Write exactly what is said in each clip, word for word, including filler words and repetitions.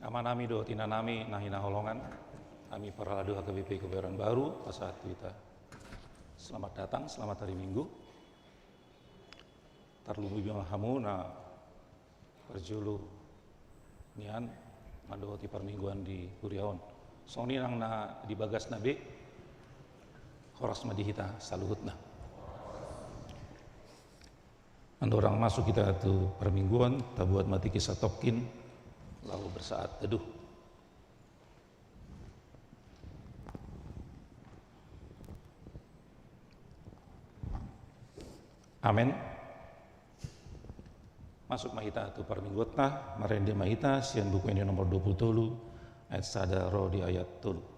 Amanami dohot inanami na hinaholongan, hami parhalado H K B P Kebayoran Baru pasahat tu hita. Selamat datang, selamat hari Minggu. Tarlumobi ma hamu na parjolo nian mandohoti parmingguan di huria on. Songon i nang na di bagasna be, horas ma di hita saluhutna. Andorang masuk hita tu parmingguan, tabuat ma tingki satongkin laho bersaat teduh. Amen. Masuk ma hita tu parmingguanta, marende ma hita sian Buku Ende nomor dua puluh tolu, ayat sada ro di ayat tolu.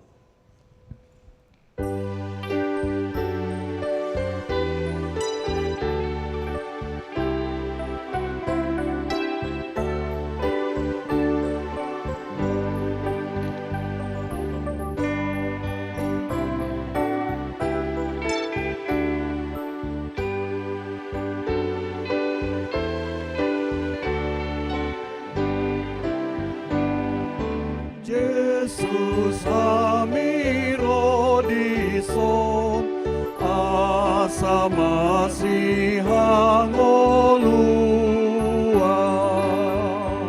Jesus, hami ro dison asa masihangoluan.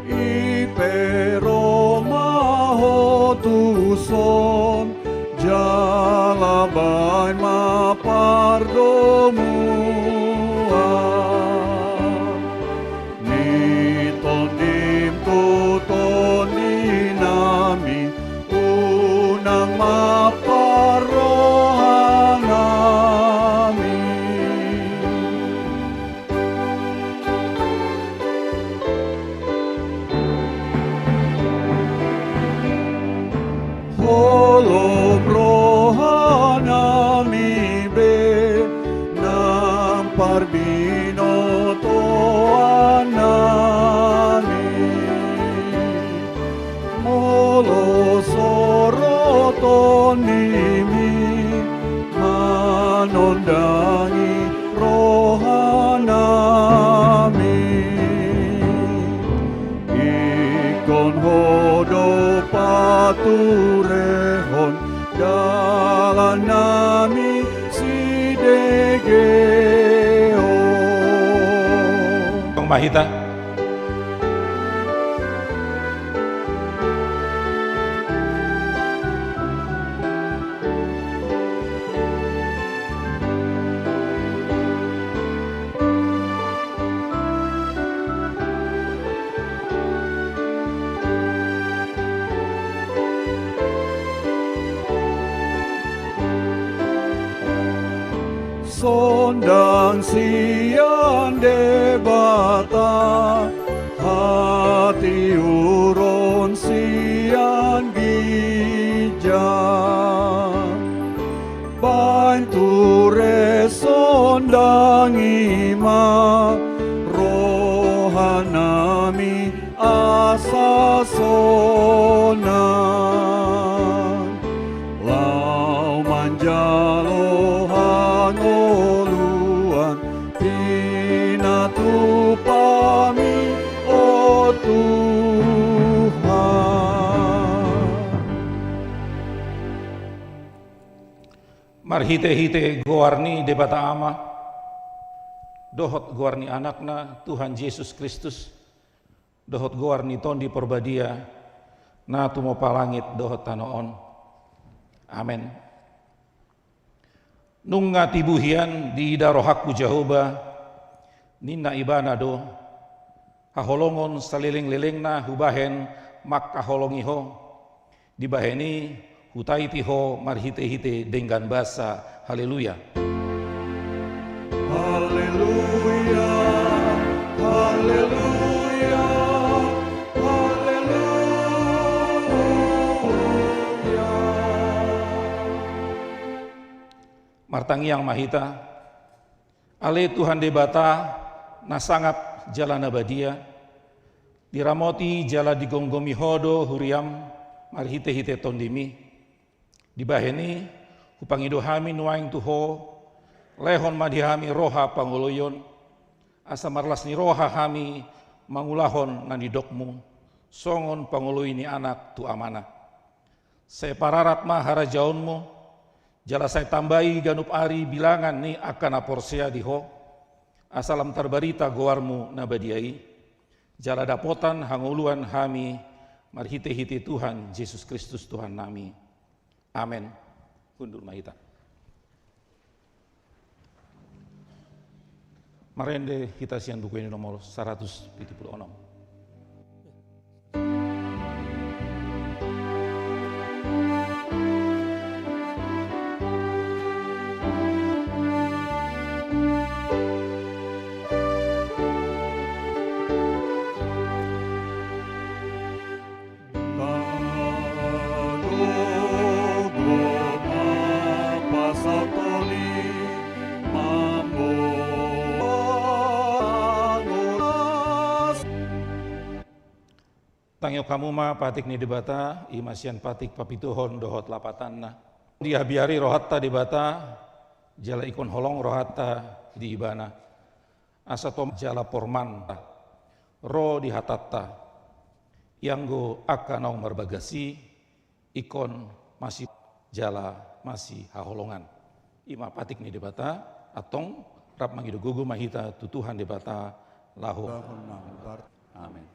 I pe ro ma Ho tuson, jala baen ma pardomuan ni TondiM tu tondinami, unang ma parrohanami. Holom rohanami be nang parbinotoannami. Molo so ro TondiMi manondangi rohanami, ingkon Ho do paturehon dalannami sidegeon. Tong ma hita. Sondang sian Debata, hatiuron sian ginjang. Baen ture sondangi ma rohanami asa sonang, laho manjalo hangoluan pinatupami, o Tuhan. Marhitehite goar ni Debata Ama, dohot goar ni Anakna, Tuhan Jesus Kristus, dohot goar ni Tondi Parbadia, na tumompa langit dohot tano on. Amen. Nunga tibu hian diida rohangku Jahowa, ninna Ibana do, haholongon salelenglelengna hubahen mangkaholongi ho. Dibahen i hutaiti ho marhitehite denggan basa. Haleluya. Haleluya, haleluya, haleluya. Martangiang ma hita. Ale Tuhan Debata, na sangap jala na badia, diramoti jala digomgomi ho do huriam marhitehite TondiMi. Dibahen i, hupangido hami nuaeng tu ho, lehon ma di hami roha pangoloion, asa marlas ni roha hami mangulahon na nidokmu. songon pangoloi ni anak tu amana. Sai pararat ma harajaonmu, jala sai tambai ganup ari bilangan ni angka na porsea di Ho, asa lam tarbarita goarmu na badia i, jala dapotan hangoluan hami marhitehite Tuhan Jesus Kristus Tuhannami. Amen. Hundul ma hita. Marende hita sian Buku Ende nomor saratus pitu pulu onom. Tangihon hamu ma patik ni Debata, i ma sian patik papituhon dohot lapatanna. Diabiari rohanta Debata, jala ingkon holong rohanta di Ibana. Asa tong jala porman ro di hatanta. Ianggo angka naung marbagas i, ingkon masi jala masihaholongan. I ma patik ni Debata, antong rap mangido gogo ma hita tu Tuhan Debata laho. Amen.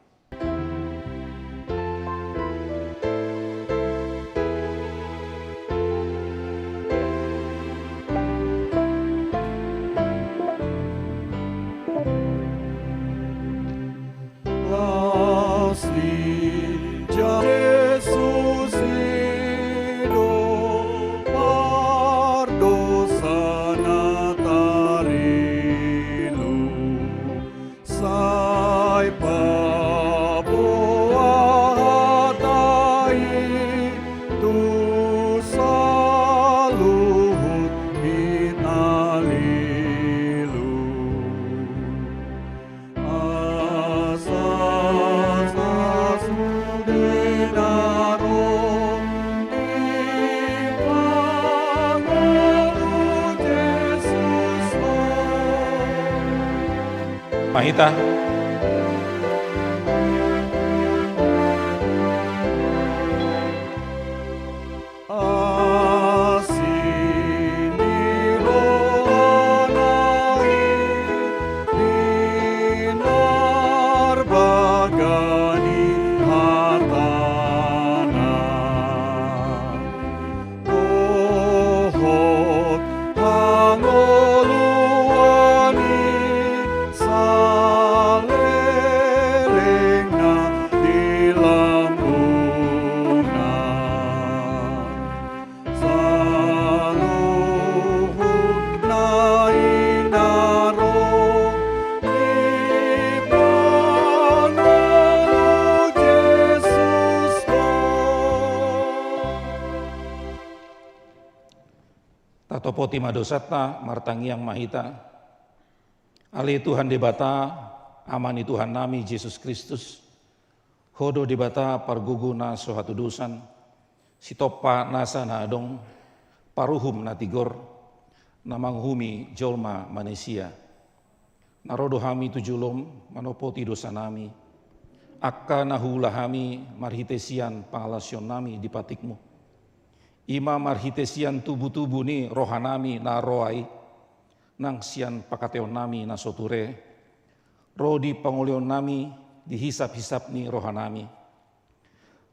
Las ni Jesus i do pardosa na tarilu, sai paboa hata i tu saluhut ni na lilu. Asa sasudena ro di pangolu Jesus on. Mahita. Asi ni rohana i pinarbaga ni hatana. Dohot hangoluan i saleleng na di lambungna. Saluhutna i na ro di pangolu Jesus on. Tatopoti ma dosanta, martangiang ma hita. Ale Tuhan Debata, Ama ni Tuhannami Jesus Kristus, Ho do Debata pargogo na so hatudosan, sitompa nasa na adong, paruhum na tigor, na manguhumi jolma manisia. Na ro do hami tu jolom manopoti dosanami, angka na huula hami marhite sian pangalaosionnami di patikmu. I ma marhite sian tubutubu ni rohanami na roa i, nang sian pangkataionami na so ture, ro di pangolaionnami di hisaphisap ni rohanami.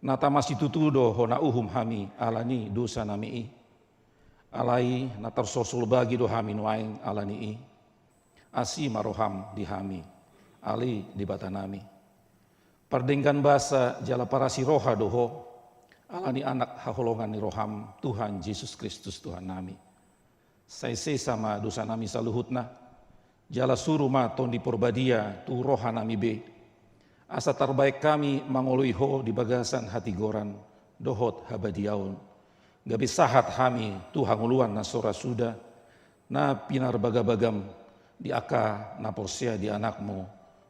Na tama situtu do hona uhum hami ala ni dosanami i. Alai na tarsolsol bagi do hami nuaeng ala ni i. Asi ma roham di hami, ale Debatanami. Pardenggan basa jala parasi roha do Ho, ala ni Anak haholongan ni roham, Tuhan Jesus Kristus Tuhannami. Sai sesa ma dosanami saluhutna, jala suru ma Tondi Porbadia tu rohanami be, asa tarbaen hami mangoloi Ho di bagasan hatigoran dohot habadiaon, gabe sahat hami tu hangoluan na so ra suda, na pinarbagabagam di angka na porsea di Anakmu,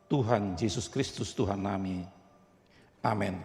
Tuhan Jesus Kristus Tuhannami. Amen.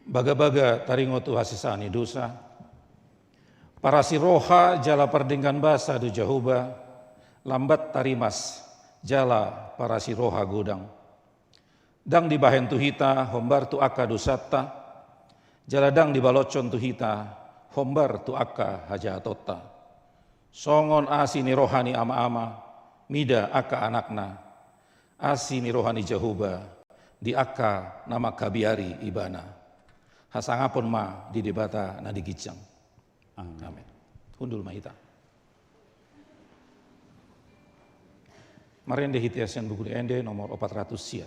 Bagabaga taringot tu hasesaan ni dosa, parasi roha jala pardenggan basa do Jahowa, lambat tarimas jala parasi roha godang. Ndang dibahen tu hita hombar tu angka dosanta, jala ndang dibaloshon tu hita hombar tu angka hajahatonta. Songon asi ni roha ni ama-ama mida angka anakna, asi ni roha ni Jahowa di angka na mangkabiari ibana. Hasangapon ma di Debata na di ginjang. Amin. Amin. Hundul ma hita. Marende hita sian Buku ni Ende nomor opat ratus sia.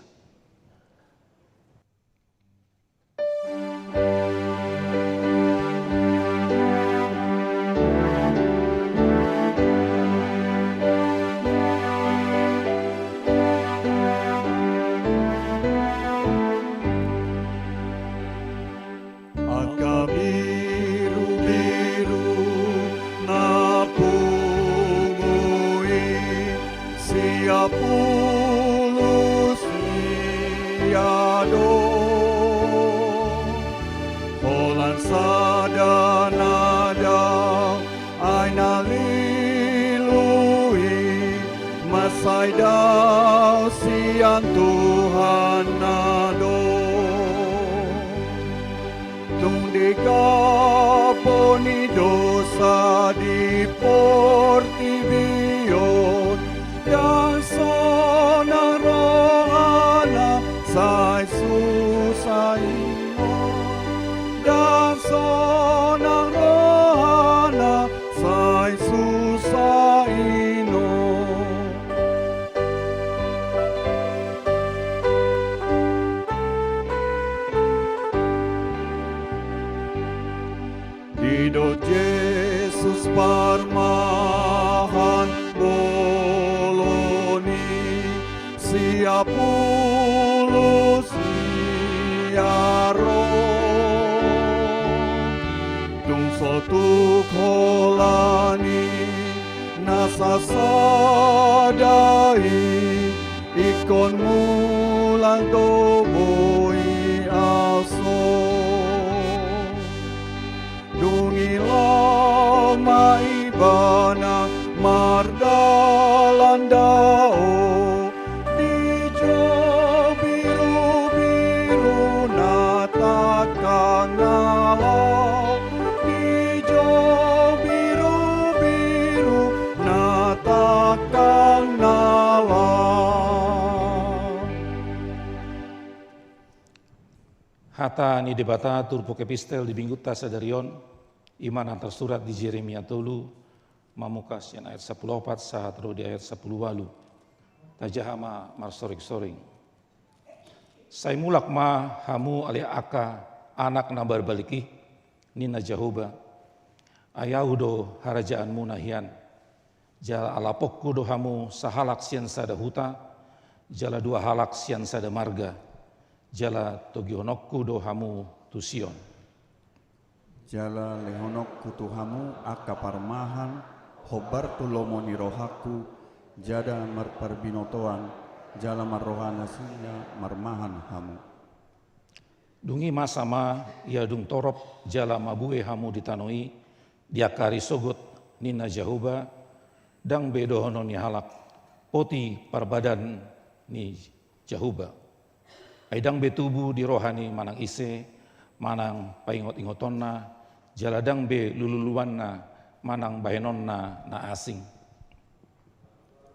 Angka birubiru na pungu i sia pulu sia do. Holan sada nadao ai na lilu i, mansai dao sian Tuhan na do. Tung di gapo ni dosa di portibi on, ndang sonang rohana sai susa i non. Ndang sonang rohana sai susa i non. Didok Jesus parmahan bolon i sia pulu sia ro. Tung so tuk holan i na sasada i, ingkon mulang do boi aso. Dung i laho ma ibana mardalan dao di jou birubiru na tangkang na laho, di jou birubiru na tangkang na laho. Hata ni Debata turpuk epistel di Minggunta sadari on, i ma na tarsurat di Jeremia tolu, mamungka sian ayat sampulu opat sahat ro di ayat sampulu ualu. Tajaha ma marsoringsoring. Sai mulak ma hamu ale angka anak na marbalik i, ninna Jahowa. Ai Ahu do harajaanmuna hian. Jala alaponku do hamu sahalak sian sada huta, jala dua halak sian sada marga, jala togihononku do hamu tu Sion. Jala lehononku tu hamu angka parmahan, hombar tu lomo ni rohangku, jala marparbinotoan, jala marroha na singa marmahan hamu. Dung i masa ma ia dung torop jala mabue hamu di tano i, di angka ari sogot, ninna Jahowa, ndang be dohonon ni halak, poti parbadan ni Jahowa. Ai ndang be tubu di roha ni manang ise, manang paingot-ingotonna, jala ndang be lululuanna, manang bahenonna na asing.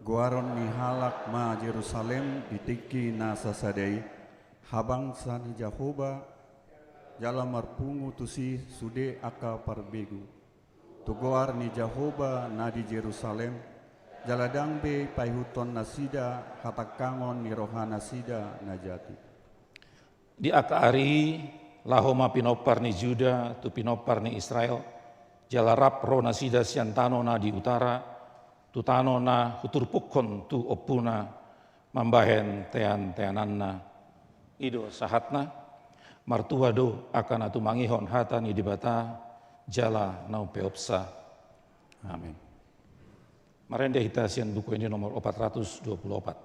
Goaron ni halak ma Jerusalem di tingki na sasada i, habangsa ni Jahowa, jala marpungu tusi sude angka parbegu. Tu goar ni Jahowa na di Jerusalem, jala ndang be paihuthon nasida hatangkangon ni roha nasida na jati. Di angka ari i, laho ma pinompar ni Juda tu pinompar ni Israel, jala rap ro nasida sian tano na di utara, tu tano na huturpukhon tu ompuna, mambahen tean-teananna. I do sahatna. Martua do angka na tumangihon hata ni Debata, jala na umpeopsa. Amin. Marende hita sian Buku Ende nomor opat ratus dua pulu opat.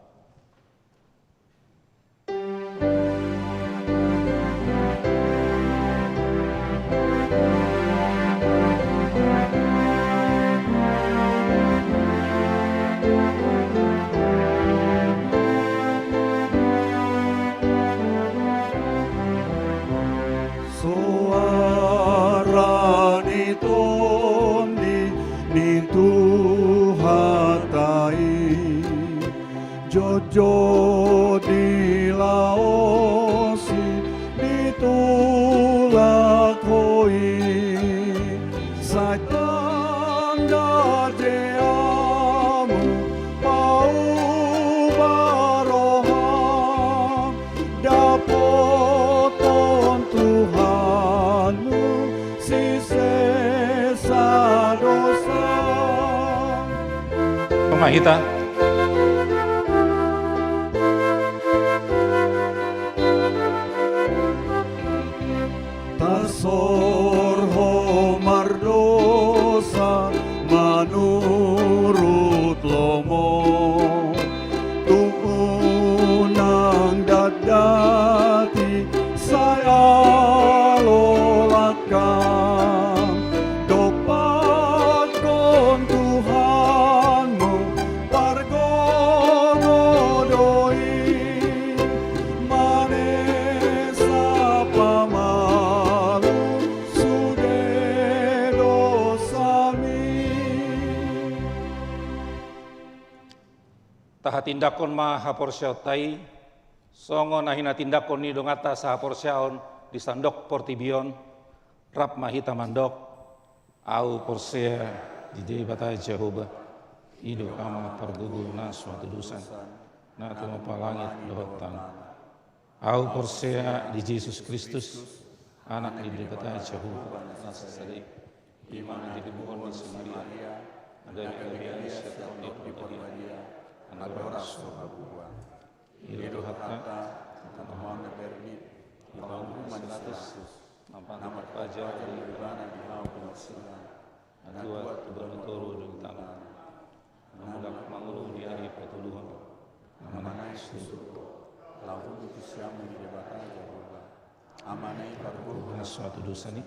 Tuhanta i, jotjot dilaosi, ditulak Ho i, sai tanda je hamu pauba roham, dapothon Tuhanmu sisesa dosa. Ro ma hita. Tarsor ho mardosa manurut lomo, tung unang datdati sai alo langkam, dompakkon Tuhanmu pargongo do i, manesa pamalum sude dosami. Tahatindanghon ma haporseaonta i, songon na hinatindanghon ni donganta sahaporseaon di sandok portibi on. Rap ma hita mandok: Ahu porsea di Debata Jahowa, i do Ama pargogo na so hatudosan, na tumompa langit dohot tano. Ahu porsea di Jesus Kristus, Anak ni Debata Jahowa na sasada i, i ma na ditibuhon ni si Maria, na gabe halak i sian Tondi Porbadia, andorang so habubuhan. I do Tuhanta, na tanoman na berni, dipaungkumi si Pilatus, na marpaja do ibana di hau pinarsilang, na tuat tu banua toru dung tano, na mulak mangolu di ari patoluhon, na manaek tu surgo, laho hundul tu siamun ni Debata Jahowa, Ama na i pargogo na so hatudosan i.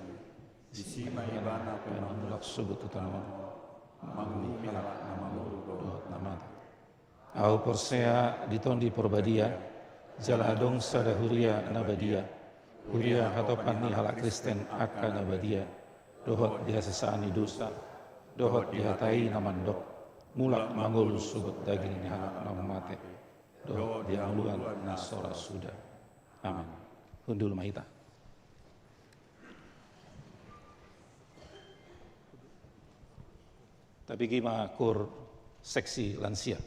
Disi ma ibana pe mulak sogot tu tano on, manguhumi halak na mangolu dohot na mate. Ahu porsea di Tondi Porbadia, jala adong sada huria na badia, huria hatopan ni halak Kristen angka na badia, dohot di hasesaan ni dosa, dohot di hata i na mandok: Mulak ma ngolu sogot daging ni halak na mate, dohot di hangoluan na so ra suda. Amen. Hundul ma hita. Tabege ma koor seksi lansia.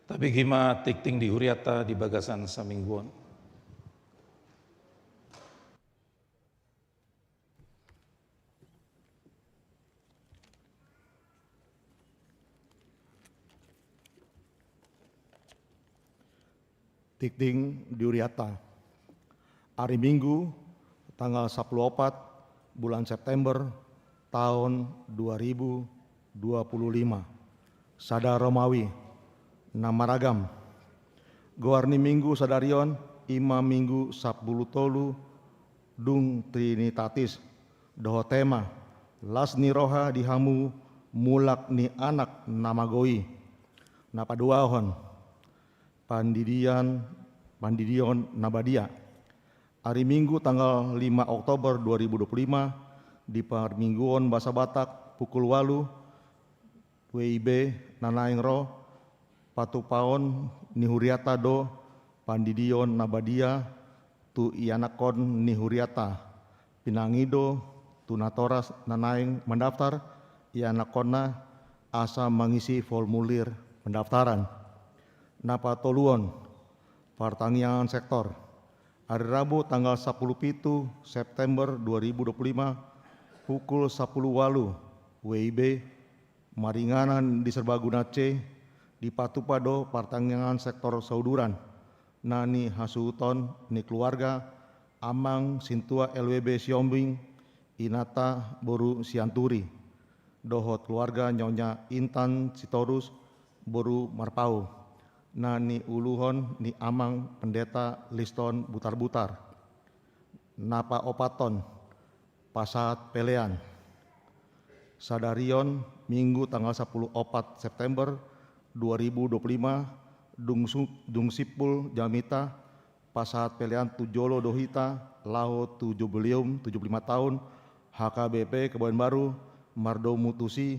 Tabege ma tingting di hurianta di bagasan saminggu on. Tingting di hurianta. Ari Minggu, tanggal sampulu opat bulan September taon dua ribu dua pulu lima. Sada Romawi, na maragam. Goar ni Minggu sadari on i ma Minggu sampulu tolu dung Trinitatis, dohot tema las ni roha di hamu mulak ni Anak na mago i. Na paduahon, pandidian, pandidion na badia. Ari Minggu tanggal lima Oktober dua ribu dua pulu lima, di parmingguon bahasa Batak pukul ualu, W I B na naeng ro, patupaon ni hurianta do pandidion na badia tu ianakhon ni hurianta. Pinangido tu natoras na naeng mandaftar ianakhonna asa mangisi formulir pendaftaran. Na patoluhon, partangiangan sektor. Ari Rabu tanggal sampulu pitu September dua ribu dua pulu lima, pukul sampulu ualu W I B, maringanan di Serbaguna C, dipatupa do partangiangan sektor sauduran, na nihasuhuton ni keluarga amang sintua L W B Sihombing, inanta boru Sianturi, dohot keluarga Nyonya Intan Sitorus boru Marpaung, na niuluhon ni amang pendeta Liston Butarbutar. Na paopathon, pasahat pelean. Sadari on Minggu tanggal sampulu opat September dua ribu dua pulu lima, dung su-, dung simpul jamita, pasahat pelean tu jolo do hita laho tu jubileum tujuh puluh lima taon H K B P Kebayoran Baru Mardomu tusi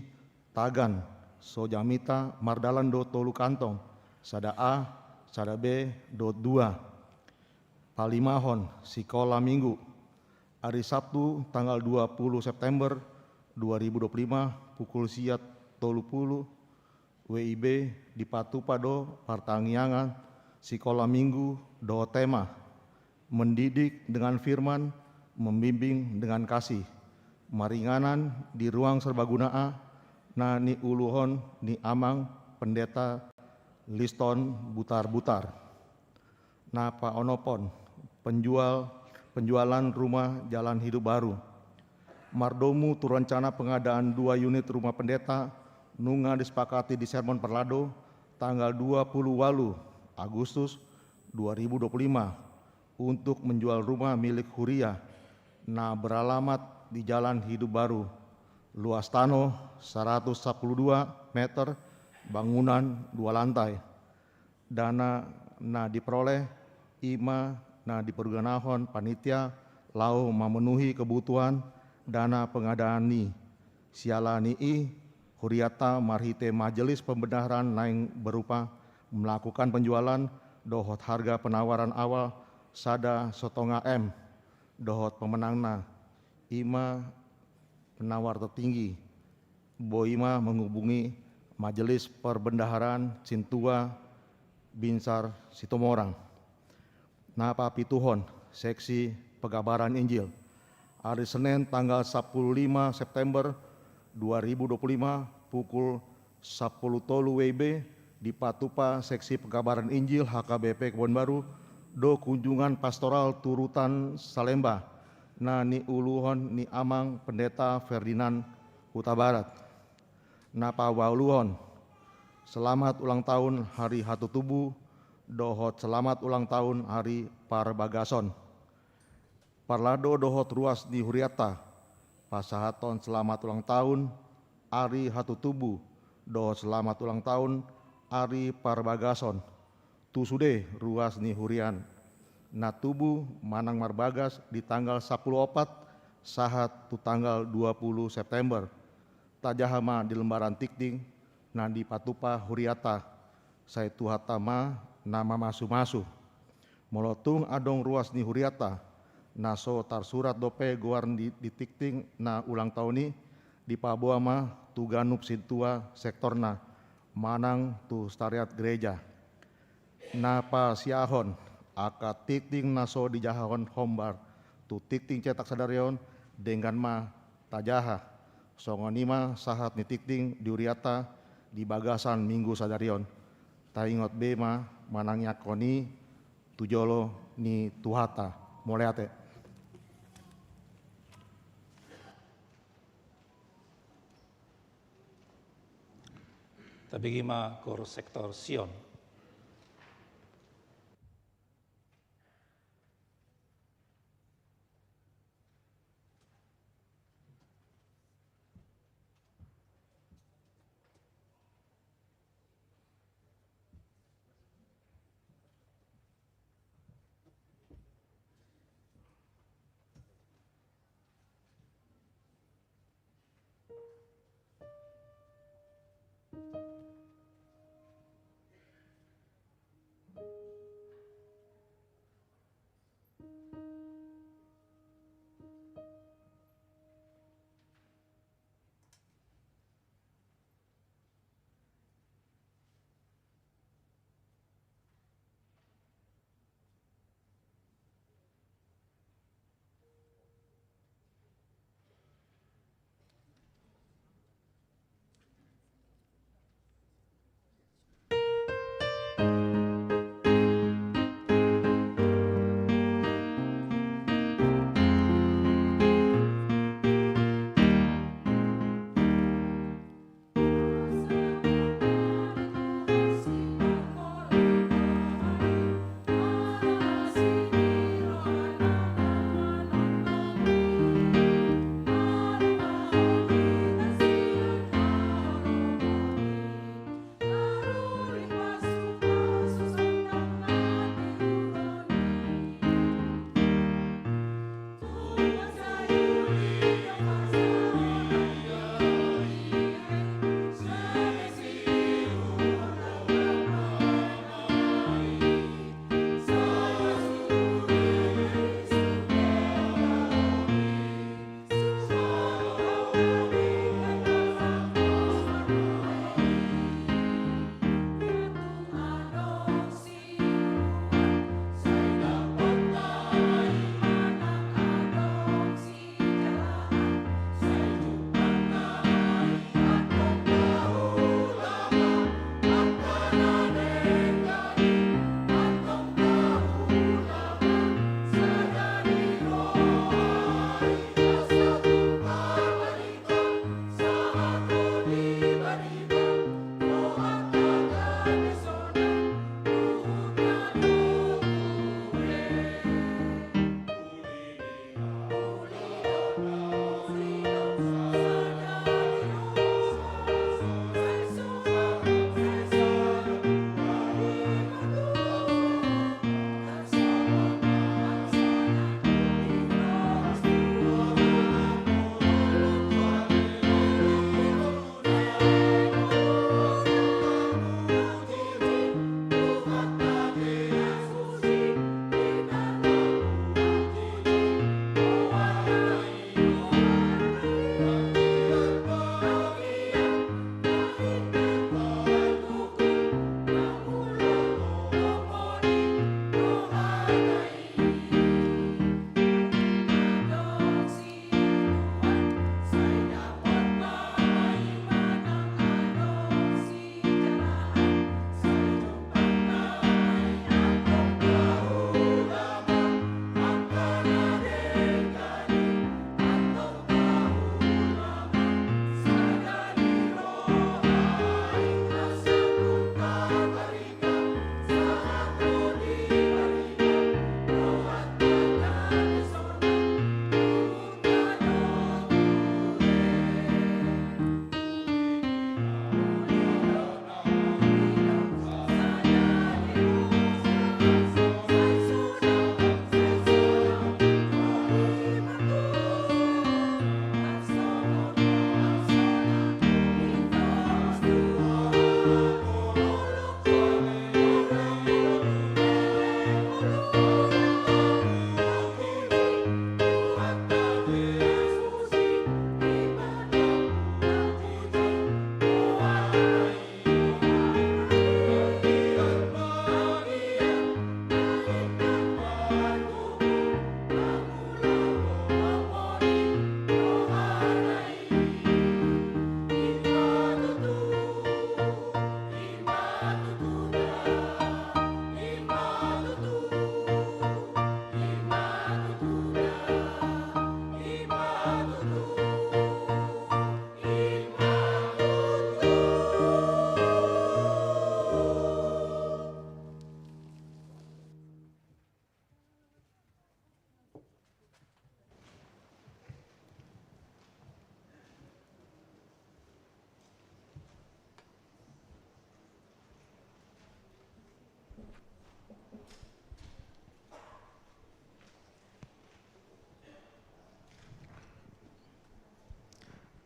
tagan, so jamita mardalan do tolu kantong, sada A, sada B, dohot dua. Palimahon, sikola minggu. Ari Sabtu tanggal dua pulu September dua ribu dua pulu lima, pukul sia tolu pulu W I B, dipatupa do partangiangan sikola minggu dohot tema, mendidik dengan firman, membimbing dengan kasih. Maringanan di Ruang Serbaguna A, na niuluhon ni Amang Pendeta Liston Butarbutar. Na paonomhon, penjual, penjualan rumah Jalan Hidup Baru. Mardomu tu rencana pengadaan dua unit rumah pendeta, nunga disepakati di sermon parlado, tanggal dua pulu ualu Agustus dua ribu dua pulu lima, untuk menjual rumah milik huria, na beralamat di Jalan Hidup Baru, luas tano saratus sapulu dua meter, bangunan dua lantai. Dana na diperoleh, i ma na dipergunahon panitia laho mamenuhi kebutuhan dana pengadaan i. Siala ni i, huriata marhite majelis pembendaharaan naeng berupa melakukan penjualan dohot harga penawaran awal sada setengah M, dohot pemenangna, i ma penawar tertinggi, boi ma menghubungi Majelis Perbendaharaan Sintua Binsar Situmorang. Na papituhon, seksi pengabaran Injil. Ari Senin tanggal sapulu lima September dua ribu dua pulu lima, pukul sapulu tolu W I B, dipatupa seksi pengabaran Injil H K B P Kebon Baru do kunjungan pastoral tu Rutan Salemba, na niuluhon ni Amang Pendeta Ferdinand Hutabarat. Na paualuhon, selamat ulang tahun hari Hatutubu, dohot selamat ulang tahun hari Parbagason. Parlado dohot ruas ni huriata, pasahathon selamat ulang tahun ari Hatutubu, dohot selamat ulang tahun ari Parbagason. Tu sude ruas ni hurian, na tubu manang marbagas di tanggal sapulu opat sahat tu tanggal dua pulu September. Tajaha ma di lembaran tingting na dipatupa huriata, sai Tuhanta ma na mamasumasu. Molo tung adong ruas ni huriata, na so tarsurat dope goar di, di tingting na ulang tahun i, dipaboa ma tu ganup sintua sektorna, manang tu sekretariat gereja. Na pasiahon, angka tingting na so dijahahon hombar tu tingting cetak sadari on, denggan ma tajaha. Songon i ma sahat ni tingting di huriata di bagasan minggu sadari on. Taingot be ma manangiangkon i tu jolo ni Tuhanta. Mauliate. Tabege ma Koor Sektor Sion.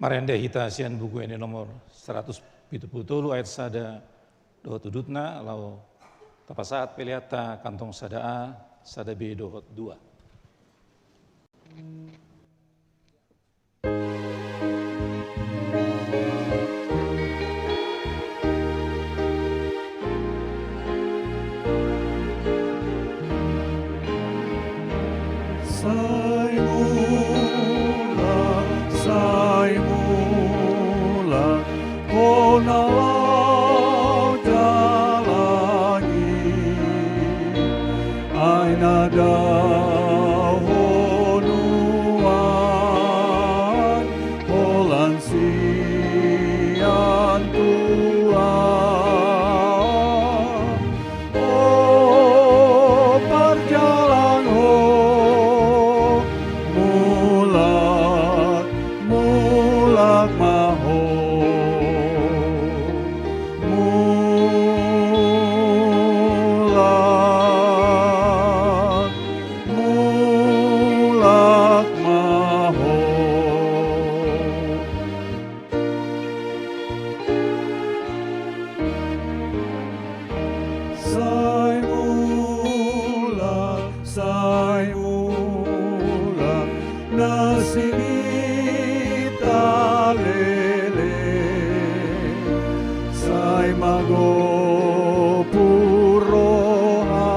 Marende hita sian Buku Ende nomor saratus pitu pulu tolu ayat sada dohot udutna, laho tapasahat peleanta kantong sada A, sada B dohot dua. Sai mulak, sai mulak, ho na laho jalang i, ai na dao ho nuaeng, holan sian Tuhan. O parjalang ho, mulak, mulak ma ho. Mulak, mulak ma ho. Sai mulak, sai mulak, na sinita lele, sai magopur roha,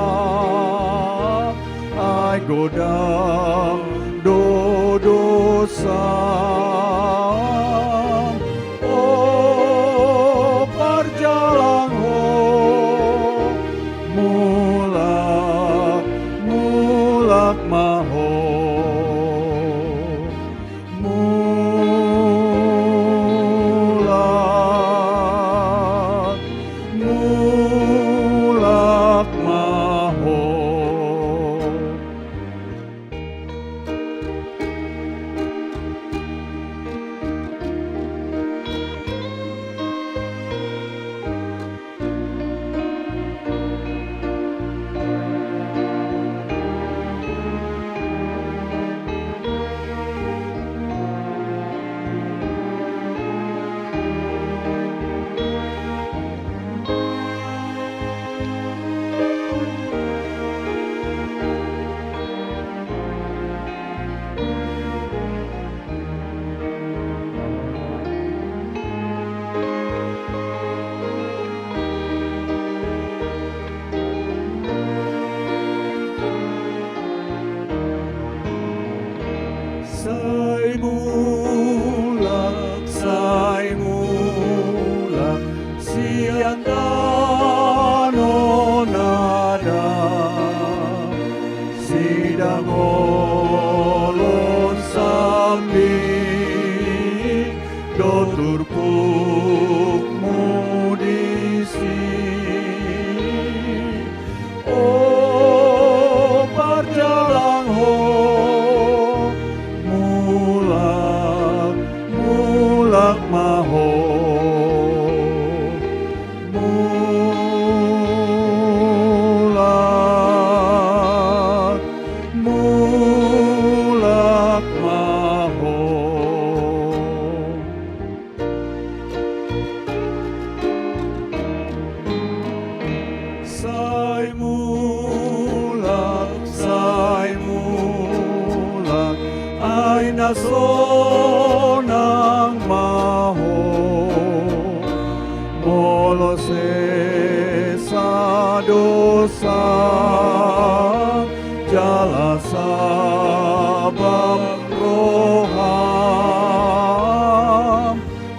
ai godang do dosa. O parjalang ho, mulak, mulak ma ho. Mulak, mulak ma ho. Sai mulak, sai mulak, sian tano na dao, sidang holong sambing do turpukmu disi. O parjalang ho, mulak, mulak ma ho. Mulak, mulak ma ho. Sai mulak, sai mulak, ai na sonang ma ho. Molo sesa dosa jala sabam roham,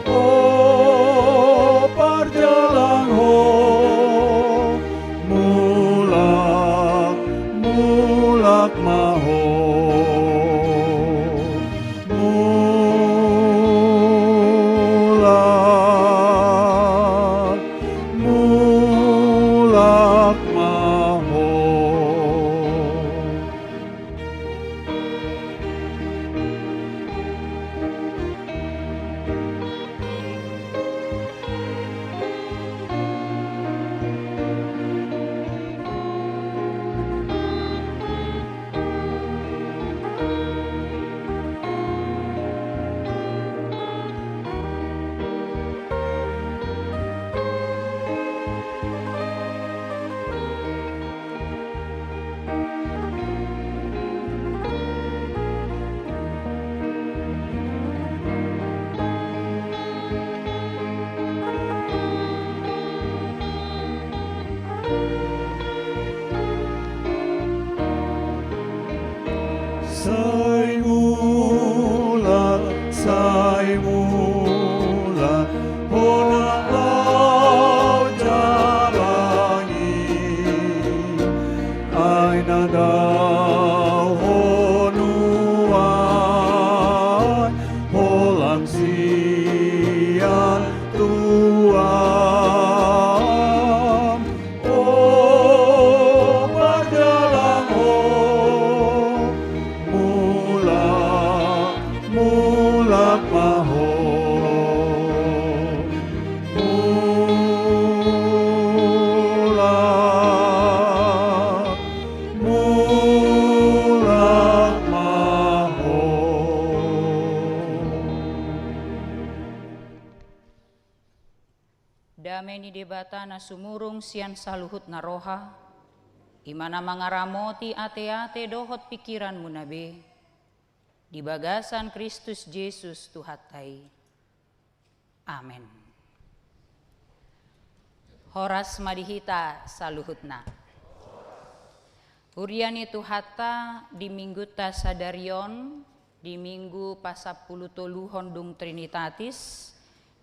o parjalang ho, mulak, mulak ma ho. Mulak, mulak ma Dame ni Debata na sumurung sian saluhut na roha, i ma na mangaramoti ateate dohot pingkiranmuna be, di bagasan Kristus Jesus Tuhanta i. Amen. Horas ma di hita saluhutna. Huria ni Tuhanta, di minggunta sadari on, di minggu pasampulu toluhon dung Trinitatis,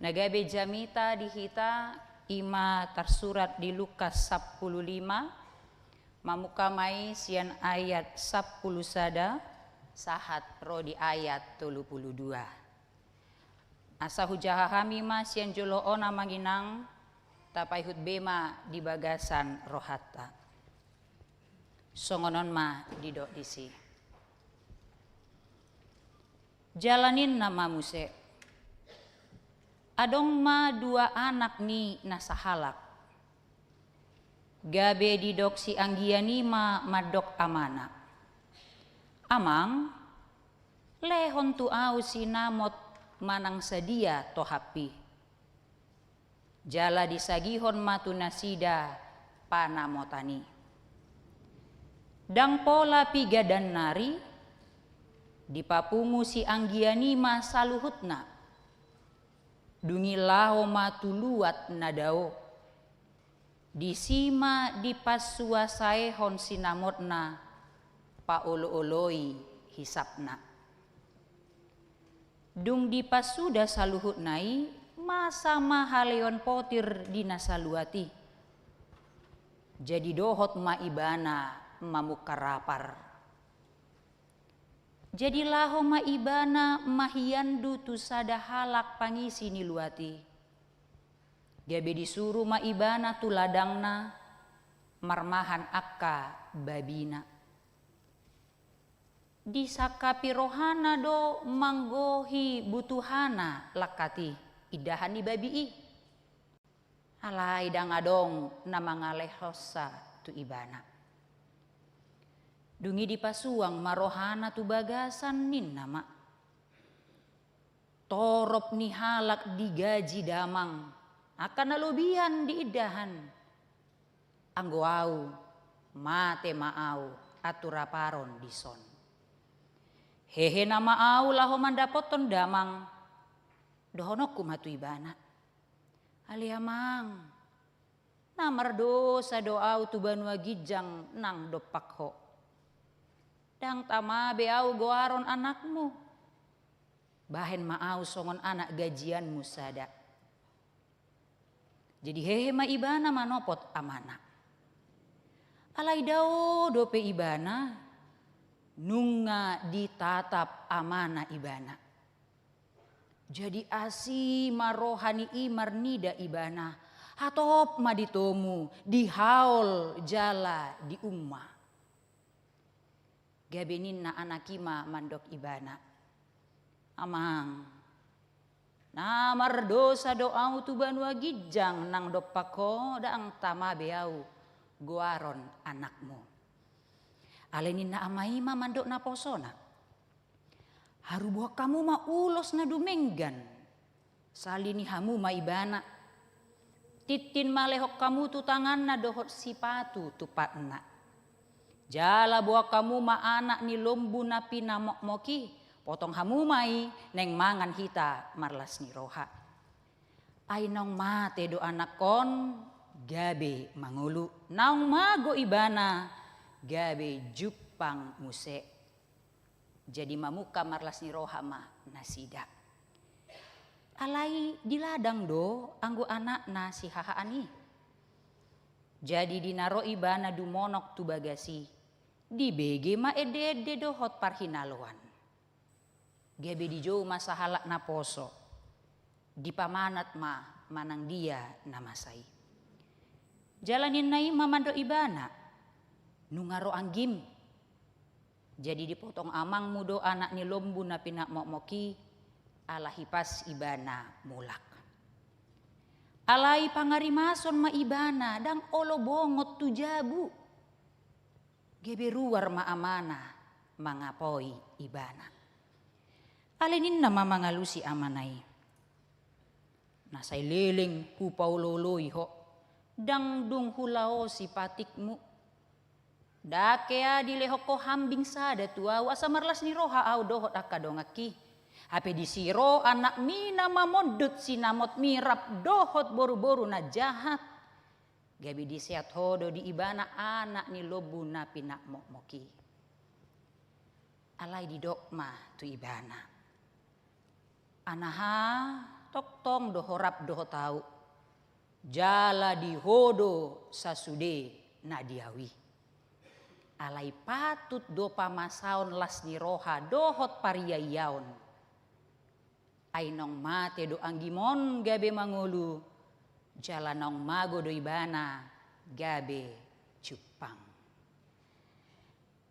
na gabe jamita di hita, i ma tarsurat di Lukas sampulu lima, mamungka ma i sian ayat sampulu sada, sahat ro di ayat tolu pulu dua. Asa hujaha hami ma sian jolo on, Amang Inang, tapaihut be ma di bagasan rohanta. Songon on ma didok disi. Jala ninna ma muse: Adong ma dua anak ni na sahalak. Gabe didok si anggian i ma mandok amana: Amang, lehon tu ahu sinamot manang sadia tohappi. Jala disagihon ma tu nasida panamotan i. Ndang pola piga dan nari, dipapungu si anggian i ma saluhutna. Dung i laho ma tu luat na dao. Disi ma dipasuasaehon sinamotna, paolooloi hisapna. Dung dipasuda saluhutna i, masa ma haleon potir di na saluat i. Jadi dohot ma ibana mamungka rapar. Jadi laho ma ibana mahiandu tu sada halak pangisi ni luat i. Gabe disuru ma ibana tu ladangna marmahan angka babina. Disangkapi rohana do manggohi butuhana langkat i, indahan ni babi i. Alai ndang adong na mangalehonsa tu ibana. Dung i dipasuang ma rohana tu bagasan, ninna ma: Torop ni halak digaji damang, angka na lobihan diindahan. Anggo ahu, mate ma ahu, anturaparon dison. Hehe nama ahu laho mandapothon damang, dohononku ma tu ibana: Ale Amang, na mardosa do ahu tu banua ginjang nang dompak ho. Ndang tama be ahu goaron anakmu. Bahen ma ahu songon anak gajianmu sada. Jadi hehe ma ibana manopot amana. Alai dao dope ibana, nunga ditatap amana ibana. Jadi asi ma roha ni i marnida ibana, hatop ma ditomu, dihaol jala diumma. Gabe ninna anak i ma mandok ibana: Amang, na mardosa do ahu tu banua ginjang nang dompak ho, ndang tama be ahu goaron anakmu. Alai ninna ama i ma mandok naposona: Harubohon hamu ma ulos na dumenggan. Sali ni hamu ma ibana. Tintin ma lehon hamu tu tanganna dohot sipatu tu patna. Jala boan hamu ma anak ni lombu na pinamokmok i, potong hamu ma i, naeng mangan hita marlas ni roha. Ai naung mate do anakkon, gabe mangolu. Naung mago ibana, gabe jumpang muse. Jadi mamungka marlas ni roha ma nasida. Alai di ladang do anggo anakna sihahaan i. Jadi di na ro ibana dumonok tu bagas i, dibege ma ende-ende dohot parhinaloan. Gabe dijou ma sahalak naposo. Dipamanat ma manang dia na masa i. Jala ninna i ma mandok ibana: Nunga ro anggim. Jadi dipotong amangmu do anak ni lombu na pinamokmok i, ala hipas ibana mulak. Alai pangarimason ma ibana, ndang olo bongot tu jabu. Gabe ruar ma amana mangapoi ibana. Alai ninna ma mangalusi amana i: Na sai leleng hupaolooloi ho, ndang dung hulaosi patikmu. Ndang hea dilehon ho hambing sada tu ahu, asa marlas ni roha ahu dohot angka donganki. Hape disi ro anakmi na mamondut sinamotmi rap dohot boruboru na jahat. Gabe diseat ho do di ibana anak ni lombu na pinakmokmok i. Alai didok ma tu ibana: Anaha, tongtong do ho rap dohot ahu, jala di ho do sasude na di ahu i. Alai patut do pamasaon las ni roha dohot pariayaon. Ai naung mate do anggim on gabe mangolu, jala naung mago do ibana gabe jumpang.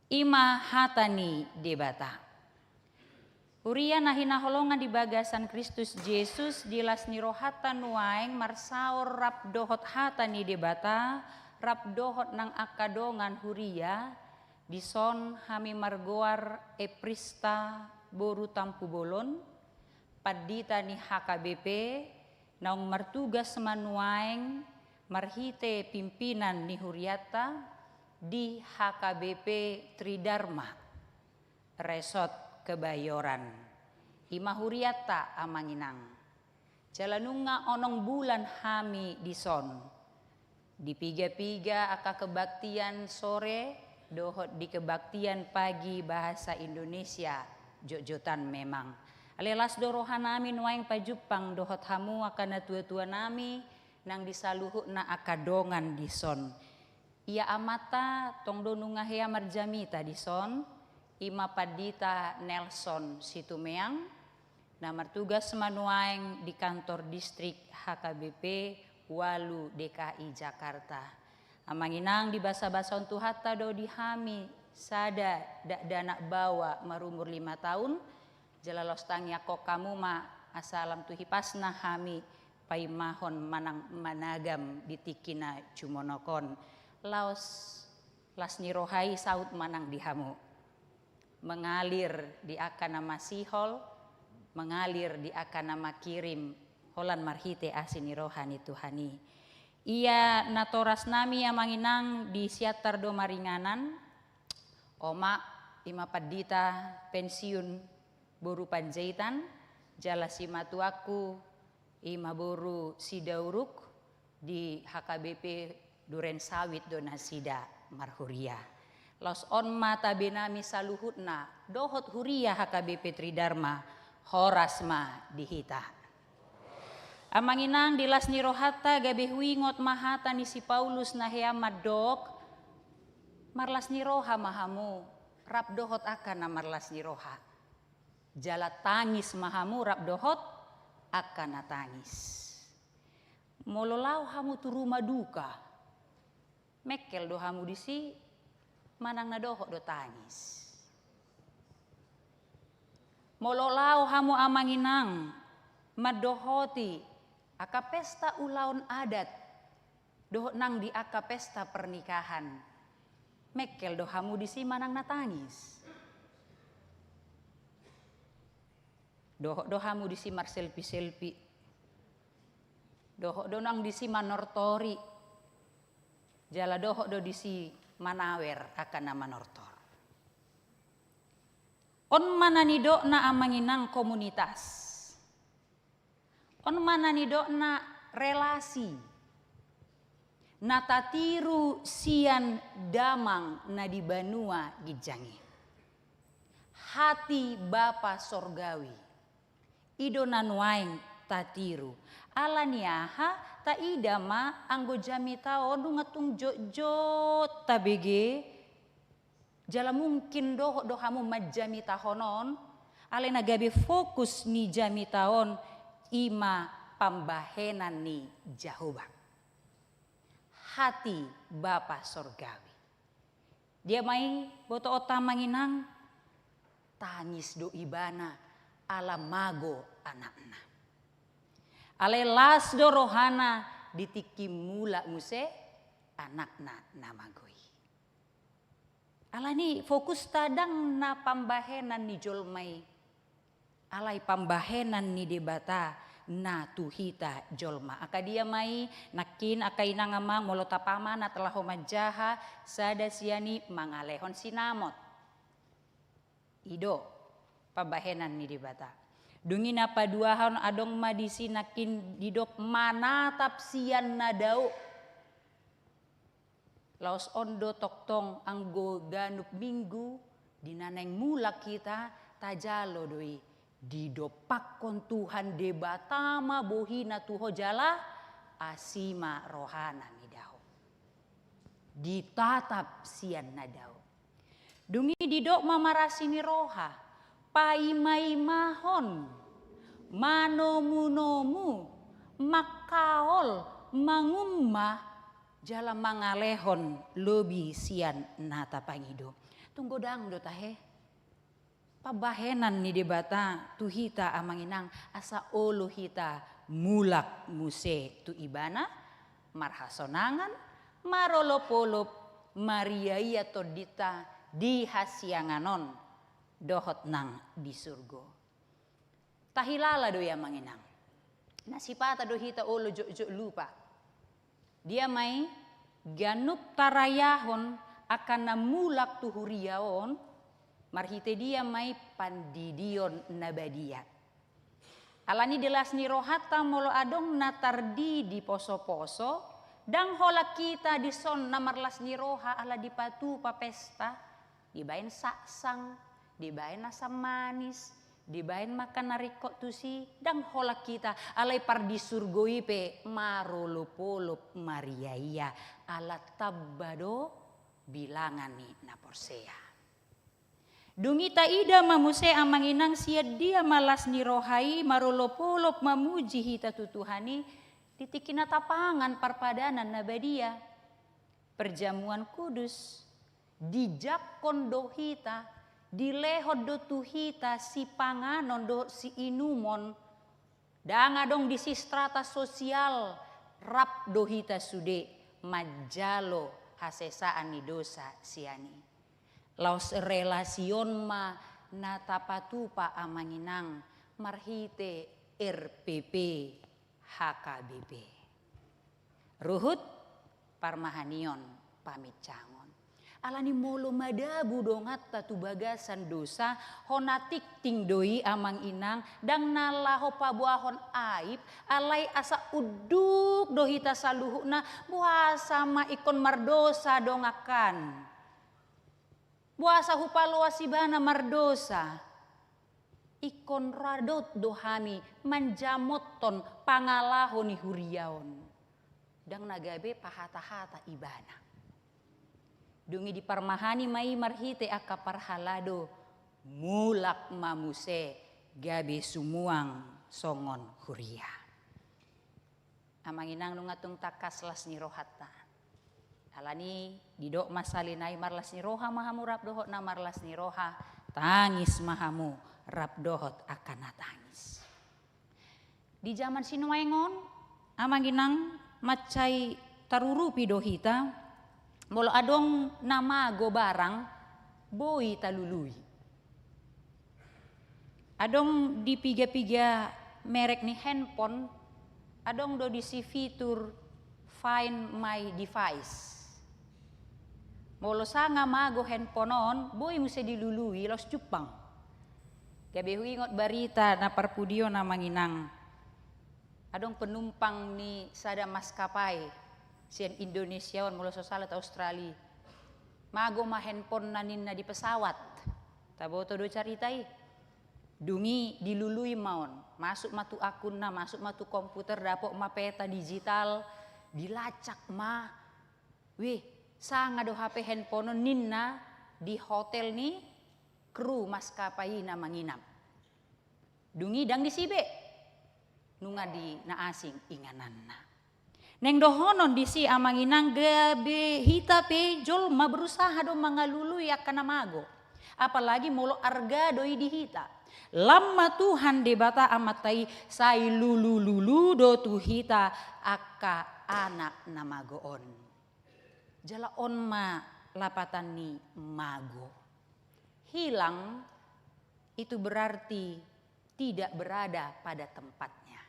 I ma hata ni Debata. Huria na hinaholongan di bagasan Kristus Jesus, di las ni rohanta nuaeng marsaor rap dohot hata ni Debata, rap dohot nang angka dongan huria, dison hami margoar Eprista boru Tampubolon, pandita ni H K B P, naung martugas ma nuaeng marhite pimpinan ni hurianta di H K B P Tridharma, Resort Kebayoran. I ma hurianta, Amang Inang. Jala nunga onom bulan hami dison. Di piga-piga angka kebaktian sore dohot di kebaktian pagi bahasa Indonesia, jotjotan memang. Alai las do rohanami nuaeng pajumpang dohot hamu angka natua-tuanami nang di saluhutna angka dongan dison. Ia amanta tong do nunga hea marjamita dison, i ma Pandita Nelson Situmeang, na martugas ma nuaeng di kantor distrik H K B P ualu D K I Jakarta. Amang Inang, dibasabasahon Tuhanta do di hami sada dakdanak baoa marumur lima taon, jala laos tangiangkon hamu ma asa lam tu hipasna hami paimahon manang managam di tingki na jumonok on. Laos las ni roha i saut ma nang di hamu. Mengalir di angka na masihol, mengalir di angka na mangkirim, holan marhite asi ni roha ni Tuhan i. Ia natorasnami, Amang Inang, di Siantar do maringanan, omak, i ma pandita pensiun boru Panjaitan, jala simatuangku, i ma boru Sidauruk, di H K B P Duren Sawit do nasida marhuria. Laos on ma tabenami saluhutna dohot huria H K B P Tridharma, horas ma di hita. Amang Inang, di las ni rohanta gabe huingot ma hata ni si Paulus na hea mandok: Marlas ni roha ma hamu rap dohot angka na marlas ni roha. Jala tangis ma hamu rap dohot angka na tangis. Molo laho hamu tu rumah duka, mengkel do hamu disi manang na dohot do tangis? Molo laho hamu, Amang Inang, mandohoti angka pesta ulaon adat dohot nang di angka pesta pernikahan, mengkel do hamu disi manang na tangis? Dohot do hamu disi marselpi-selpi. Dohot do nang disi manortori. Jala dohot do disi manawer angka na manortor. On ma na nidokna, Amang Inang, komunitas. On ma na nidokna relasi na tatiru sian damang na di banua ginjang i. Hati Bapa Sorgawi. I do na nuaeng tatiru. Ala ni aha? Taida ma anggo jamita on nunga tung jotjot tabege. Jala mungkin dohot do hamu manjamitahon on, alai na gabe fokus ni jamita on i ma pambahenan ni Jahowa. Hati Bapa Sorgawi. Dia ma i botoonta, Amang Inang? Tangis do ibana ala mago anakna. Alai las do rohana di tingki mulak muse anakna na mago i. Alani fokusta ndang na pambahenan ni jolma i, alai pambahenan ni Debata, na tu hita jolma. Angka dia ma i nangkin angka inang amang, molo tapamanat laho manjaha sada sian i mangalehon sinamot. I do pambahenan ni Debata. Dung i na paduahon, adong ma disi nangkin didok manatap sian na dao. Laos on do tongtong anggo ganup Minggu di na naeng mulak hita, tajalo do i didompakkon Tuhan Debata ma bohina tu ho jala asi ma rohana midao. Ditatap sian na dao. Dung i didok ma marasi ni roha, paimaimahon, manomunomu, mangkaol, mangumma, jala mangalehon lobi sian na tapangido. Tung godang do tahe pambahenan ni Debata tu hita amang inang, asa olo hita mulak muse tu Ibana, marhasonangan, marolopolop, mariaia tondinta di hasiangan on dohot nang di surgo. Tahilala do i amang inang, na sipata do hita olo jotjot lupa. Dia ma i, ganup tarayahon angka na mulak tu huria on, marhite dia ma i, pandidion na badia. Alani di las ni rohanta, molo adong na tardidi posoposo, ndang holan hita dison na marlas ni roha ala dipatupa pesta, dibaen saksang, dibaen asam manis, dibaen ma angka na ringkot tusi, ndang holan hita, alai pardisurgo i pe marolopolop mariaia, ala tamba do bilangan ni na porsea. Dung i taida ma muse amang inang, sian dia ma las ni roha i marolopolop mamuji hita tu Tuhan i, di tingki na tapangan parpadanan na badia. Perjamuan kudus, dijangkon do hita, dilehon do tu hita sipanganon dohot siinumon. Ndang adong disi strata sosial, rap do hita sude manjalo hasesaan ni dosa sian i. Laos relasi on ma na tapatupa amang inang marhite R P P, H K B P. Ruhut parmahanion paminsangon. Alani molo madabu donganta tu bagasan dosa, hona tingting do i amang inang, ndang na laho paboahon aib, alai asa unduk do hita saluhutna, boasa ma ingkon mardosa dongankan. Boasa hupaloas ibana mardosa. Ingkon radot do hami manjamothon pangalaho ni huria on. Ndang na gabe pahatahata ibana. Dung i diparmahani ma i marhite angka parhalado, mulak ma muse gabe sumuang songon huria. Amang inang, nunga tung tangkas las ni rohanta. Alani didok ma sali nai, marlas ni roha ma hamu rap dohot na marlas ni roha, tangis ma hamu rap dohot angka na tangis. Di jaman sinuaeng on, amang inang, mansai tarurupi do hita, molo adong na mago barang, boi talului. Adong di piga-piga merek ni handphone, adong do disi fitur Find My Device. Molo sanga mago handphone on, boi muse dilului, laos jumpang. Gabe huingot barita na parpudi on amang inang. Adong penumpang ni sada maskapai sian Indonesia on, molo so sala tu Australia. Mago ma handphonena ninna di pesawat. Taboto do carita i. Dung i dilului ma on. Masuk ma tu akunna, masuk ma tu komputer, dapot ma peta digital, dilacak ma. Wih, sanga do hape handphone on ninna di hotel ni kru maskapai i na manginap. Dung i ndang disi be, nunga di na asing ingananna. Naeng dohonon disi amang inang, gabe hita pe jolma berusaha do mangalului angka na mago. Apalagi molo arga do i di hita. Lam ma Tuhan Debata Amanta i sai lulululu do tu hita angka anak na mago on. Jala on ma lapatan ni mago. Hilang itu berarti tidak berada pada tempatnya.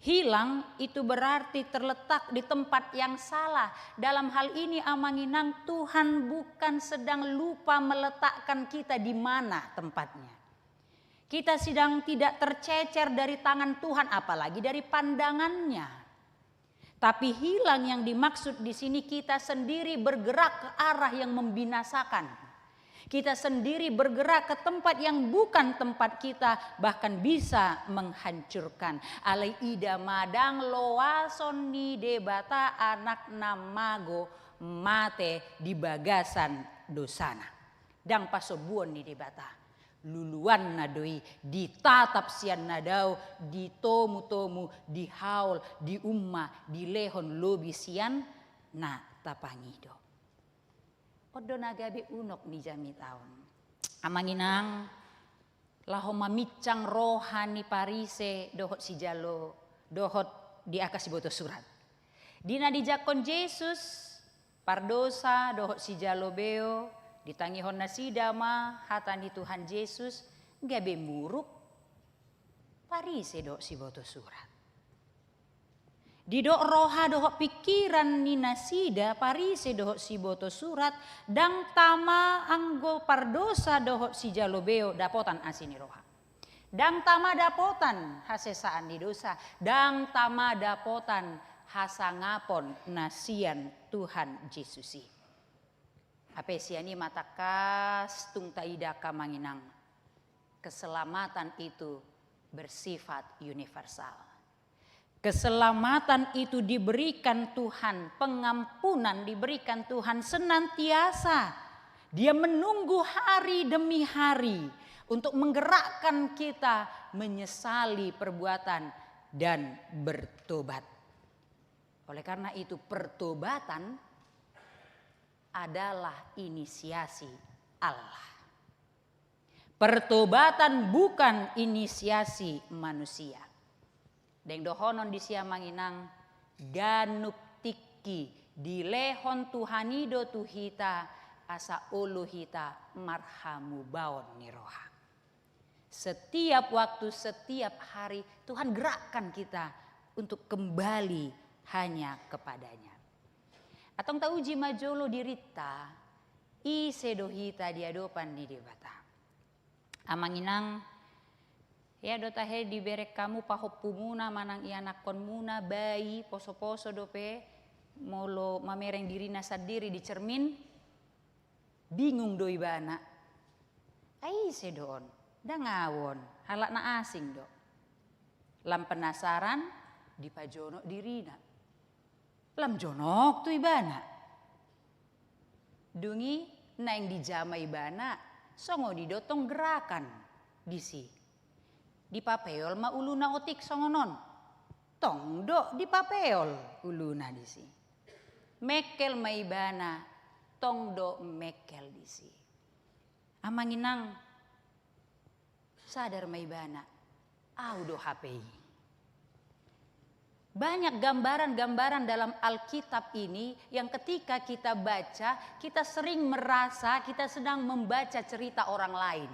Hilang itu berarti terletak di tempat yang salah. Dalam hal ini, Amang Inang, Tuhan bukan sedang lupa meletakkan kita di mana tempatnya. Kita sedang tidak tercecer dari tangan Tuhan, apalagi dari pandangannya. Tapi hilang yang dimaksud di sini, kita sendiri bergerak ke arah yang membinasakan. Kita sendiri bergerak ke tempat yang bukan tempat kita, bahkan bisa menghancurkan. Alai ida ma, ndang loason ni Debata anak na mago mate di bagasan dosana. Ndang pasombuon ni Debata. Luluanna do i, ditatap sian na dao, ditomutomu, dihaol, diumma, dilehon lobi sian na tapangido. On do na gabe unok ni jamita on, Amang Inang, laho mamincang roha ni Parise dohot sijalo, dohot di angka siboto surat. Di na dijangkon Jesus, pardosa dohot sijalo beo, ditangihon nasida ma hata ni Tuhan Jesus, gabe muruk Parise dohot siboto surat. Didok roha dohot pingkiran ni nasida Parise dohot siboto surat, ndang tama anggo pardosa dohot sijalo beo dapotan asi ni roha. Ndang tama dapotan hasesaan ni dosa, ndang tama dapotan hasangapon na sian Tuhan Jesus i. Hape sian i ma tangkas tung taida, Amang Inang, keselamatan itu bersifat universal. Keselamatan itu diberikan Tuhan, pengampunan diberikan Tuhan senantiasa. Dia menunggu hari demi hari untuk menggerakkan kita menyesali perbuatan dan bertobat. Oleh karena itu, pertobatan adalah inisiasi Allah. Pertobatan bukan inisiasi manusia. Deng dohonon disi, Amang Inang, ganup tingki dilehon Tuhan i do tu hita, asa olo hita marhamubaon ni roha. Setiap waktu, setiap hari, Tuhan gerakkan kita untuk kembali hanya kepada-Nya. Antong tauji ma jolo dirinta, ise do hita di adopan ni Debata. Amang Inang, ia do tahe dibereng hamu pahompumuna manang ianakkonmuna, bai, posoposo dope, molo mamereng dirina sandiri di cermin, bingung do ibana. Ai ise do on? Ndang au on, halak na asing do. Lam penasaran, dipajonok dirina. Lam jonok tu ibana. Dung i naeng dijama ibana, songon i do tong gerakan disi. Dipapeol ma uluna otik songon on. Tong do dipapeol uluna disi. Mengkel ma ibana, tong do mengkel disi. Amang Inang, sadar ma ibana, au do hape i. Banyak gambaran-gambaran dalam Alkitab ini yang ketika kita baca, kita sering merasa kita sedang membaca cerita orang lain.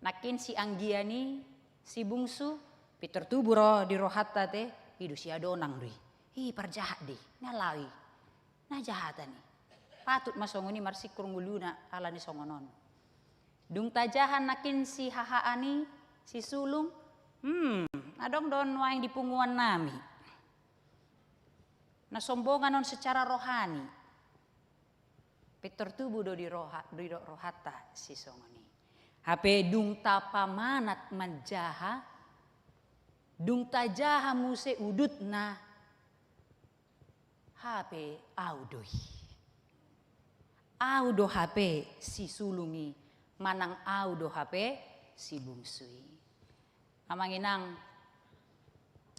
Nangkin si anggian i, si bungsu, pintor tubu ro di rohanta te, i do si adonang do i. I parjahat do i, na laho i. Na jahatan i. Patut ma songon i marsingkur ngoluna ala ni songon on. Dung tajaha nangkin si hahaan i, si sulung, hmm, adong do nuaeng di punguan nami. Na sombongan on secara rohani. Pintor tubu do di roha, didok rohanta sisongon i. Hape dung tapamanat manjaha, dung tajaha muse udutna, hape au do i. Au do hape si sulung i, manang au do hape si bungsu i. Amang Inang,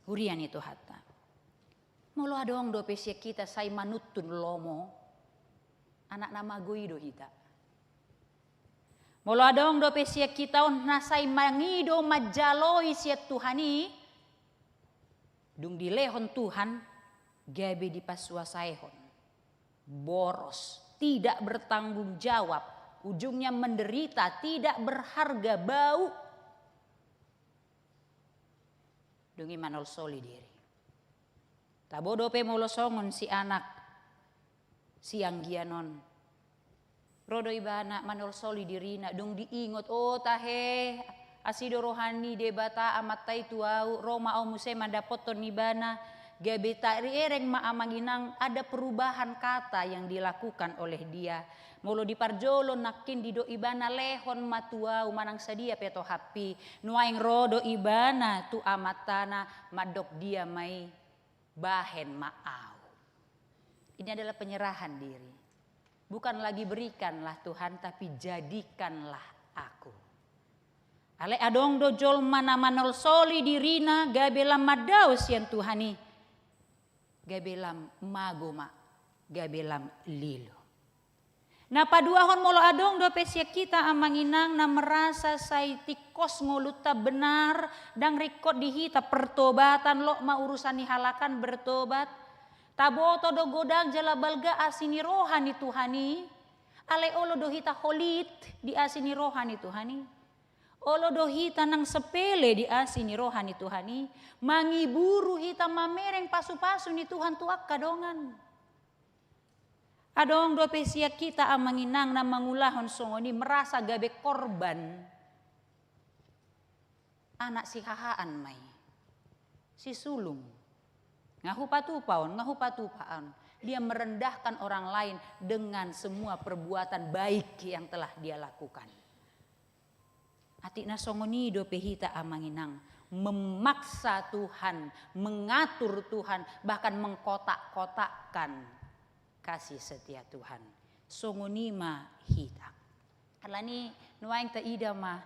huria ni Tuhanta. Molo adong dope sian hita sai manuntun lomo, anak na mago i do hita. Molo adong dope sian hita on na sai mangido manjaloi sian Tuhan i, dung dilehon Tuhan, gabe dipasuasaehon. Boros, tidak bertanggung jawab, ujungnya menderita, tidak berharga, bau. Dung i manolsoli diri. Tabo dope molo songon si anak sianggian on. Ro do ibana manolsoli dirina, dung diingot, o tahe, asi do roha ni Debata Amanta i tu ahu, ro ma ahu muse mandapothon ibana, gabe tariereng ma amang inang ada perubahan kata yang dilakukan oleh dia. Molo di parjolo nangkin didok ibana lehon ma tu ahu manang sadia pe tohappi, nuaeng ro do ibana tu amantana mandok dia ma i, bahen ma ahu. Ini adalah penyerahan diri. Bukan lagi berikanlah Tuhan, tapi jadikanlah aku. Alai adong do jolma na manolsoli dirina gabe lam mandao sian Tuhan i. Gabe lam mago ma, gabe lam lilo. Na paduahon, molo adong dope sian hita amang inang na merasa sai tingkos ngolunta, benar, ndang ringkot di hita pertobatan, lot ma urusan ni halak an bertobat. Taboto do godang jala balga asi ni roha ni Tuhan i. Alai olo do hita holit di asi ni roha ni Tuhan i. Olo do hita nang sepele di asi ni roha ni Tuhan i. Mangiburu hita mamereng pasupasu ni Tuhan tu angka dongan. Adong dope sian hita amang inang na mangulahon songon i, merasa gabe korban. Anak sihahaan ma i. Sisulung. Nga hupatupa on, nga hupatupa on. Dia merendahkan orang lain dengan semua perbuatan baik yang telah dia lakukan. Atik na songon i dope hita amang inang, memaksa Tuhan, mengatur Tuhan, bahkan mengkotak-kotakkan kasih setia Tuhan. Songon i ma hita. Alani nuaeng taida ma,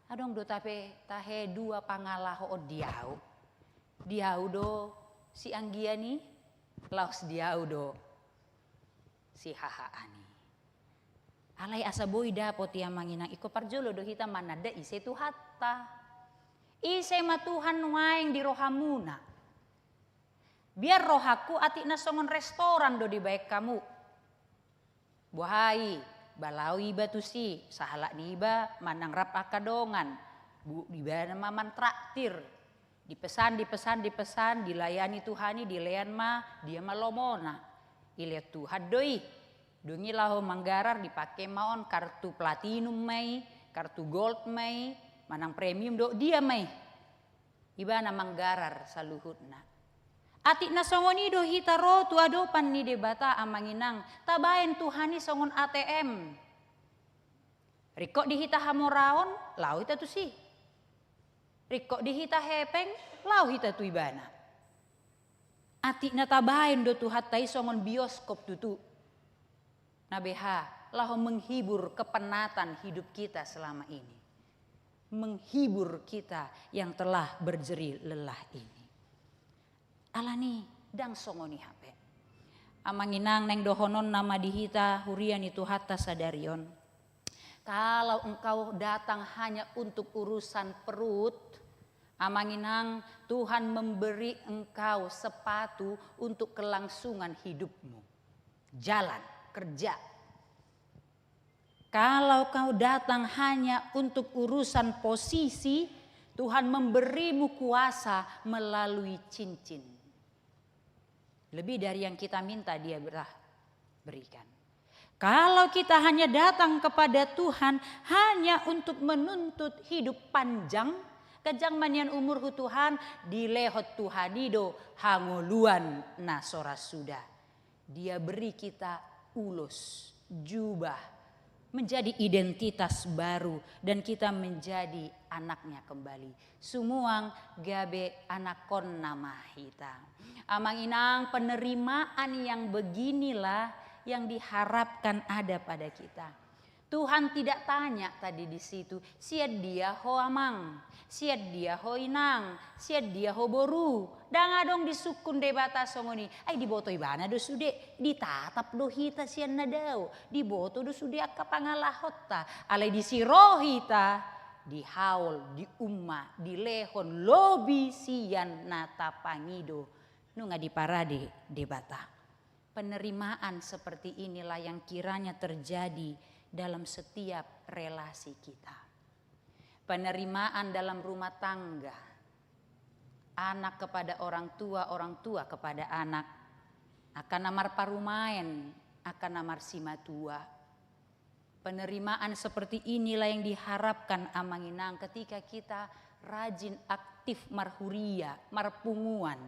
adong do tape tahe dua pangalaho on di ahu. Di ahu do sianggian i, laos di ahu do sihahaan i. Alai asa boi dapot i amang inang, ingkon parjolo do hita mananda ise Tuhanta. Ise ma Tuhan nuaeng di rohamuna. Biar rohangku atik na songon restoran do dibaen hamu. Boha i, ba laho iba tusi, sahalak ni iba manang rap angka dongan, bu-, ibana ma mantraktir. Dipesan, dipesan, dipesan, dilayani Tuhan i, dilehon ma dia ma lomona. Dilehon Tuhan do i. Dung i laho manggarar, dipake ma on kartu platinum ma i, kartu gold ma i, manang premium do dia ma i. Ibana manggarar saluhutna. Atik na songon i do hita ro tu adopan ni Debata amang inang, tabaen Tuhan i songon A T M. Ringkot di hita hamoraon, laho hita tusi. Ringkot di hita hepeng, laho hita tu ibana. Atik na tabaen do Tuhanta i songon bioskop tutu. Na beha, laho menghibur kepenatan hidup kita selama ini. Menghibur kita yang telah berjerih lelah ini. Alani ndang songon i hape. Amang inang, naeng dohonon nama di hita huria ni Tuhanta sadari on. Kalau engkau datang hanya untuk urusan perut, amang inang, Tuhan memberi engkau sepatu untuk kelangsungan hidupmu. Jalan, kerja. Kalau kau datang hanya untuk urusan posisi, Tuhan memberimu kuasa melalui cincin. Lebih dari yang kita minta, Dia berah-, berikan. Kalau kita hanya datang kepada Tuhan hanya untuk menuntut hidup panjang, ganjang ma nian umurhu Tuhan, dilehon Tuhan i do hangoluan na so ra suda. Dia beri kita ulos, jubah, menjadi identitas baru, dan kita menjadi anak-Nya kembali. Sumuang gabe anakkonna ma hita. Amang inang, penerimaan yang beginilah yang diharapkan ada pada kita. Tuhan tidak tanya tadi di situ, "Sian dia ho amang? Sian dia ho inang? Sian dia ho boru?" Ndang adong disungkun Debata songon i. Ai diboto Ibana do sude, ditatap do hita sian na dao, diboto do sude angka pangalahonta. Alai disi ro hita, dihaol, diumma, dilehon lobi sian na tapangido nunga diparade Debata. Penerimaan seperti inilah yang kiranya terjadi dalam setiap relasi kita. Penerimaan dalam rumah tangga. Anak kepada orang tua, orang tua kepada anak. Angka na marparumaen, angka na marsimatua. Penerimaan seperti inilah yang diharapkan Amang Inang ketika kita rajin aktif marhuria, marpunguan.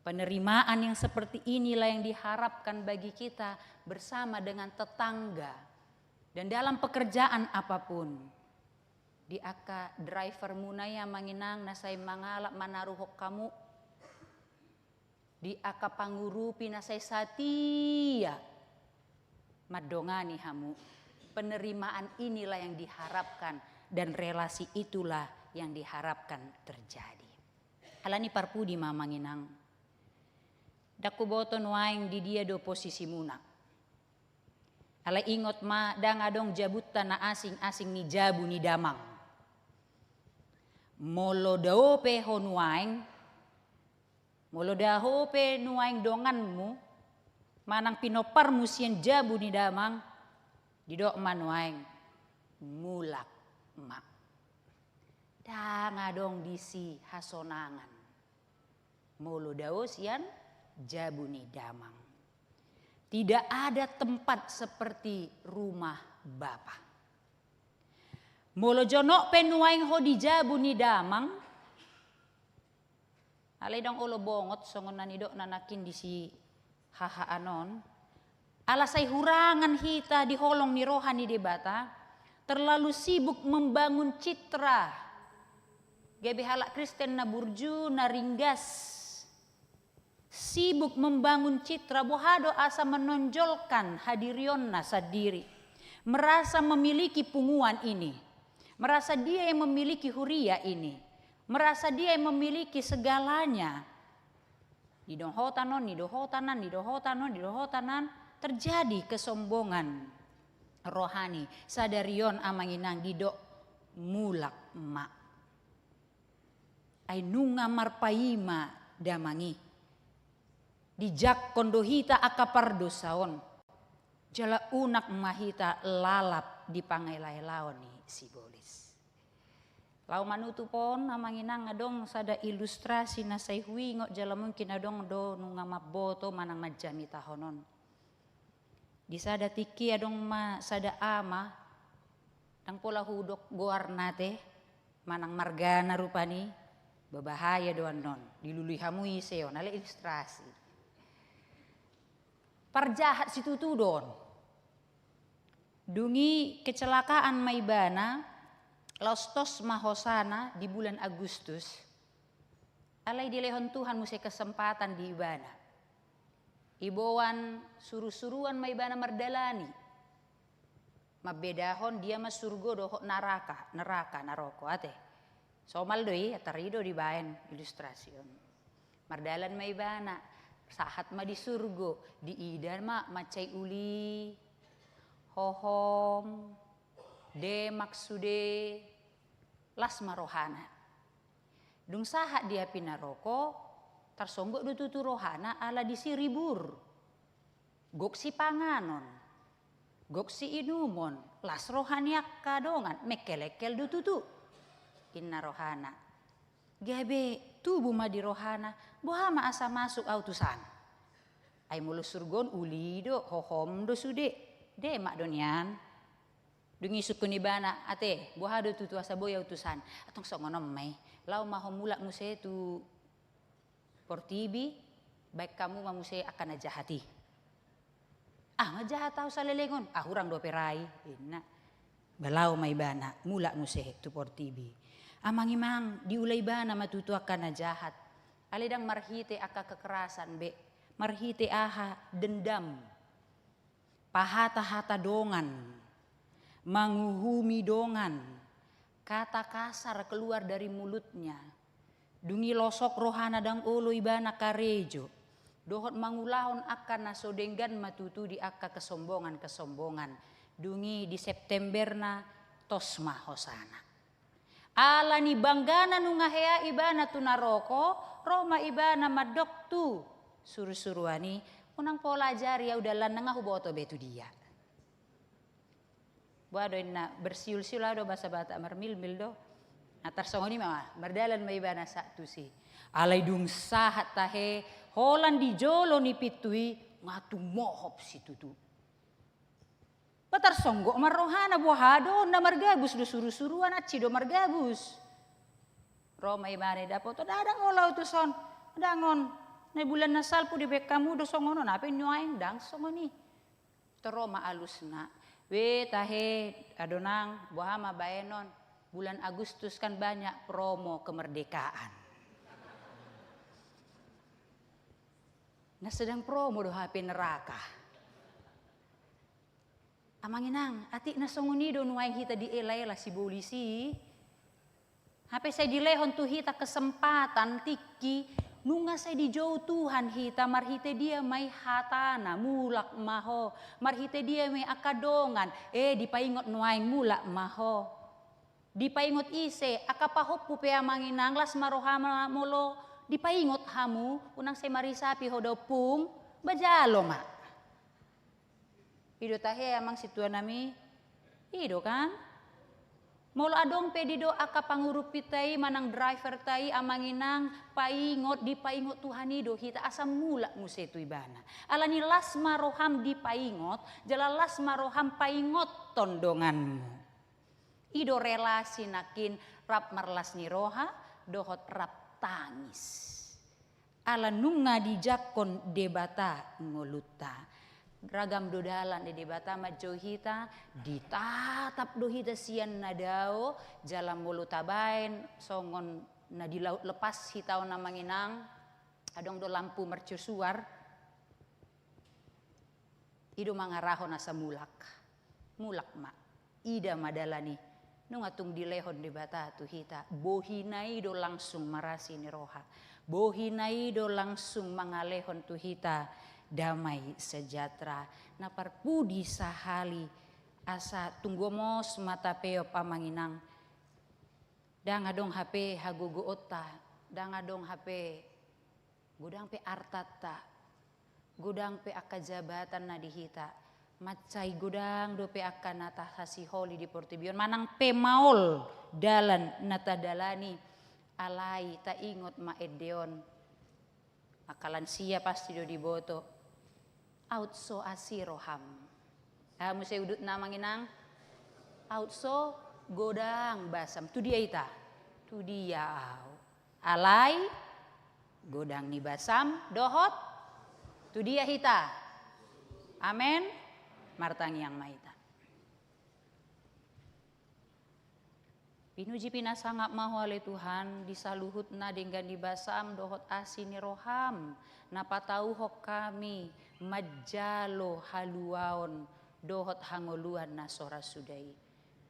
Penerimaan yang seperti inilah yang diharapkan bagi kita bersama dengan tetangga dan dalam pekerjaan apapun. Di angka drivermuna i Amang Inang na sai mangalap manaruhon hamu, di angka pangurupi na sai satia mandongani hamu. Penerimaan inilah yang diharapkan dan relasi itulah yang diharapkan terjadi. Alani parpudi ma Amang Inang. Ndang huboto nuaeng di dia do posisimuna. Alai ingot ma, ndang adong jabunta na asing-asing ni jabu ni damang. Molo dao pe ho nuaeng, molo dao pe nuaeng donganmu manang pinomparmu sian jabu ni damang, didok ma nuaeng, mulak ma. Ndang adong disi hasonangan molo dao sian jabu ni damang. Tidak ada tempat seperti rumah Bapa. Molo jonok pe nuaeng ho di jabu ni damang, alai ndang olo bongot songon na nidokna nangkin di si hahaan on. Ala sai hurangan hita di holong ni roha ni Debata, terlalu sibuk membangun citra. Gabe halak Kristen na burju, na ringgas. Sibuk membangun citra, boha do asa menonjolkan hadirionna sandiri. Merasa memiliki punguan ini. Merasa dia yang memiliki huria ini. Merasa dia yang memiliki segalanya. Di dohotan on, di dohotan an, di dohotan on, di dohotan an, terjadi kesombongan rohani. Sadari on Amang Inang didok mulak ma. Ai nunga marpaima damang i. Dijangkon do hita angka pardosaon. Jala unang ma hita lalap di pangelaelaon ni sibolis. Laho manutup on Amang Inang, adong sada ilustrasi na sai huingot jala mungkin adong do nunga mamboto manang manjamitahon on. Di sada tingki adong ma sada ama, ndang pola hudok goarna ate, manang margana rupani, babahaya do annon, dilului hamu ise on, alai ilustrasi. Parjahat situtu do on. Dung i kecelakaan ma ibana, laos tos ma hosana di bulan Agustus. Alai dilehon Tuhan muse kesempatan di ibana. Iboan surusuruan ma ibana mardalani. Mambedahon dia ma surgo dohot naraka, neraka, naroko, ate. Somal do i, atar i do dibaen ilustrasi on. Mardalan ma ibana, sahat ma di surgo, diida ma mansai uli, hohom, demak sude, las ma rohana. Dung sahat di api naroko, tarsonggot do tutu rohana ala disi ribur. Gok sipanganon, gok siinumon, las roha ni angka dongan, mengkelengkel do tutu. Inna rohana. Gabe tubu ma di rohana, boha ma asa masuk au tusan. Ai molo surgo on uli do, hohom do sude, demak do nian. Dung i sungkun ibana, ate, boha do tutu asa boi au tusan. Antong songon on ma i, laho ma ho mulak muse tu portibi, baen hamu ma muse angka na jahat i. Ah, nga jahat au saleleng on, ah, hurang dope ra i, inna. Ba laho ma ibana mulak muse tu portibi. Amang Inang, diula ibana ma tutu angka na jahat. Alai ndang marhite angka kekerasan be, marhite aha, dendam. Pahatahata dongan, manguhumi dongan, kata kasar keluar dari mulutnya. Dung i losok rohana, ndang olo ibana karejo. Dohot mangulahon angka na so denggan ma tutu di angka kesombongan-kesombongan. Dung i di Septemberna tos ma hosana. Ala ni banggana nunga hea ibana tu naroko, ro ma ibana mandok tu surusuruan i, unang pola ajari au dalanna, nga huboto be tu dia. Boha do inna, bersiul-siul au do bahasa Batak, marmilmil do. Nah, tarsongon i ma, mardalan ma ibana sahat tusi. Alai dung sahat tahe, holan di jolo ni pintu i, nga tumohop situtu. Ba tarsonggot ma rohana, boha do na margabus do surusuruan, hansit do margabus. Ro ma ibana, dapotan, ndang olo au tuson, ndang on. Na bulan na salpu dibaen hamu do songon on, hape nuaeng ndang songon i. Tor ro ma alusna. Weh tahe, adonang, boha ma baenon. Bulan Agustus kan banyak promo kemerdekaan. Na sedang promo do hape neraka. Amang inang, atik na songon i do nuaeng hita dielaela sibolis i. Hape sai dilehon tu hita kesempatan, tingki, nunga sai dijou Tuhan hita, marhite dia ma i hatana, mulak ma ho, marhite dia ma i angka dongan, eh, dipaingot nuaeng, mulak ma ho. Dipaingot ise, angka pahompu pe amang inang, las ma roham molo dipaingot hamu, unang sai marisapi ho da ompung, ba jalo ma. I do tahe amang sintua nami, i do kan? Molo adong pe didok angka pangurupi ta i manang driver ta i amang inang, paingot, dipaingot Tuhan i do hita asa mulak muse tu ibana. Alani las ma roham dipaingot, jala las ma roham paingothon donganmu. I do relasi nangkin rap marlas ni roha, dohot rap tangis. Ala nunga dijangkon Debata ngolunta. Ragam do dalan ni Debata manjou hita, ditatap do hita sian na dao, jala molo tabaen songon na di laut lepas hita on amang inang, adong do lampu mercusuar. I do mangarahon asa mulak. Mulak ma. Ida ma dalan i. Nunga tung dilehon Debata tu hita. Bohina i do langsung marasi ni roha. Bohina i do langsung mangalehon tu hita damai sejahtera. Na parpudi sahali asa tung gomos ma tapeop amang inang. Ndang adong hape hagogoonta. Ndang adong hape Godang pe artanta, godang pe angka jabatan na di hita, mansai godang dope angka na tahasiholi di portibi on, manang pe maol dalan na tadalani, alai taingot ma ende on. Angka lansia pasti do diboto. Aut so asi roham. Aha muse udutna amang inang? Aut so godang basam. Tu dia hita? Tu dia au? Alai godang ni basam dohot tu dia hita? Amen. Martangiang ma hita. Pinuji pinasangap ma Ho ale Tuhan, di saluhutna denggan ni basam dohot asi ni roham, na patauhon hami manjalo haluaon dohot hangoluan na so ra suda i.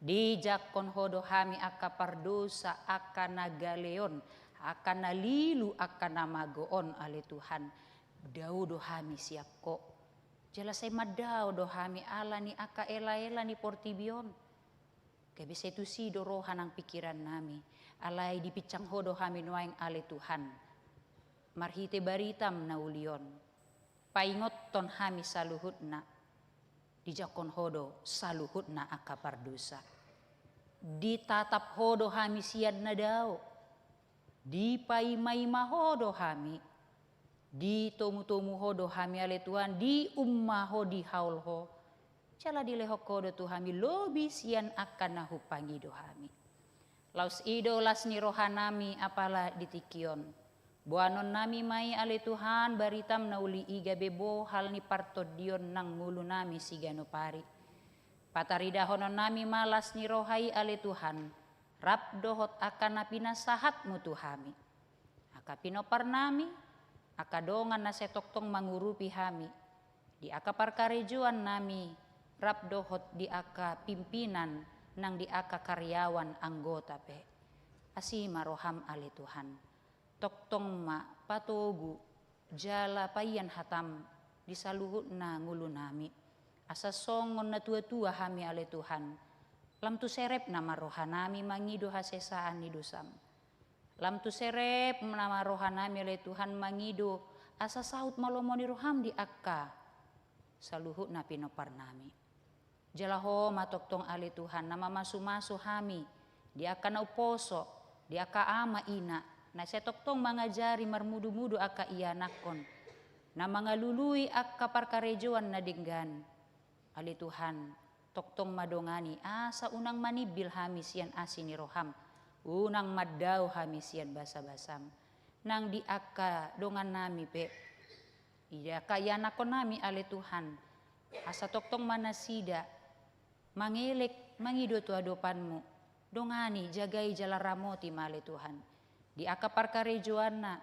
Dijangkon Ho do hami angka pardosa, angka na gale on, angka na lilu, angka na mago on ale Tuhan. Dao do hami sian Ho. Jala sai mandao do hami ala ni angka elaela ni portibi on. Gabe sai tusi do roha nang pingkiran nami, alai dipinsang Ho do hami nuaeng ale Tuhan. Marhite baritam na uli on, paingothon hami saluhutna, dijangkon Ho do saluhutna angka pardosa. Ditatap Ho do hami sian na dao. Dipaimaima Ho do hami, ditomutomu Ho do hami ale Tuhan, diumma Ho, dihaol Ho. Jala dilehon Ho do tu hami lobi sian angka na hupangido hami. Laos i do las ni roha nami apala di tingki on. Boanon nami ma i ale Tuhan baritam na uli i gabe bohal ni partondion nang ngolu nami siganup ari. Pataridahonon nami ma las ni roha i ale Tuhan, rap dohot angka na pinasahatmu tu hami. Angka pinompar nami, angka dongan na sai tongtong mangurupi hami, di angka parkarejoan nami, rap dohot di angka pimpinan nang di angka karyawan anggota pe. Asi ma roham ale Tuhan. Tongtong ma patogu jala paian hatam di saluhutna ngolu nami. Asa songon na tuatua hami ale Tuhan. Lam tu serepna ma roha nami mangido hasesaan ni dosam. Lam tu serepna ma roha nami ale Tuhan mangido asa saut ma lomo ni roham di angka saluhutna pinompar nami. Jala Ho ma tongtong ale Tuhan na mamasumasu hami di angka na umposo, di angka ama ina, na sai tongtong mangajari marmudu-mudu angka ianakhon, na mangalului angka parkarejoan na denggan. Ale Tuhan, tongtong ma dongani, asa unang manimbil hami sian asi ni roham, unang mandao hami sian basa-basam. Nang di angka dongannami pe, di angka ianakhonnami ale Tuhan, asa tongtong ma nasida mangelek mangido tu adopanmu. Dongani, jagai jala ramoti ma ale Tuhan. Di angka parkarejoanna,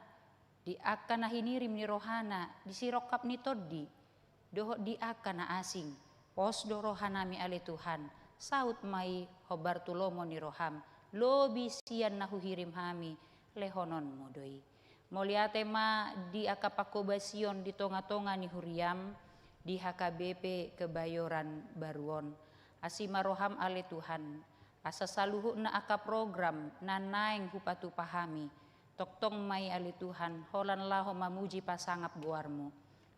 di angka na hinirim ni rohana, di sirongkap ni tondi, dohot di angka na asing. Pos do rohanami ale Tuhan, saut ma i hombar tu lomo ni roham, lobi sian na huhirim hami, lehononmu do i. Mauliate ma di angka pangkobasion di tonga-tonga ni huriam, di H K B P Kebayoran Baru on. Asi ma roham ale Tuhan, asa saluhutna angka program na naeng hupatupa hami, tongtong ma i ale Tuhan, holan laho mamuji pasangap goarmu.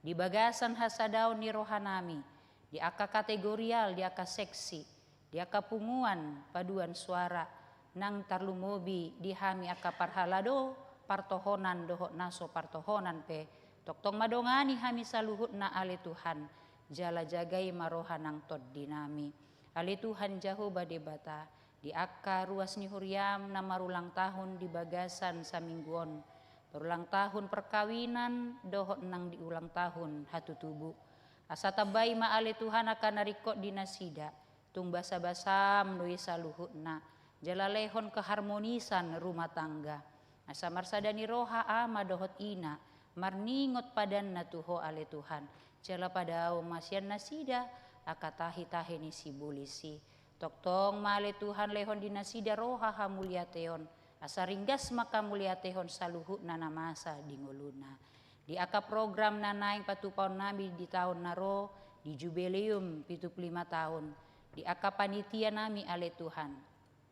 Di bagasan hasadaon ni rohanami, di angka kategorial, di angka seksi, di angka punguan paduan suara, nang tarlumobi di hami angka parhalado partohonan dohot na so partohonan pe, tongtong ma dongani hami saluhutna ale Tuhan, jala jagai ma roha nang tondinami. Ale Tuhan Jahowa Debata, di angka ruas ni huriam na marulang tahun di bagasan saminggu on, marulang tahun perkawinan dohot nang di ulang tahun hatutubu. Asa tambai ma ale Tuhan angka na ringkot di nasida, tung basa-basam do i saluhutna, jala lehon keharmonisan rumah tangga. Asa marsada ni roha ama dohot ina, marningot padanna tu ho ale Tuhan, jala padao ma sian nasida angka tahi-tahi ni sibolis i. Tongtong ma ale Tuhan lehon di nasida roha hamuliateon, asa ringgas ma hamuliatehon saluhutna na masa di ngoluna. Di angka program na naeng patupaonnami di taon na ro, di jubileum pitu pulu lima taon, di angka panitianami ale Tuhan,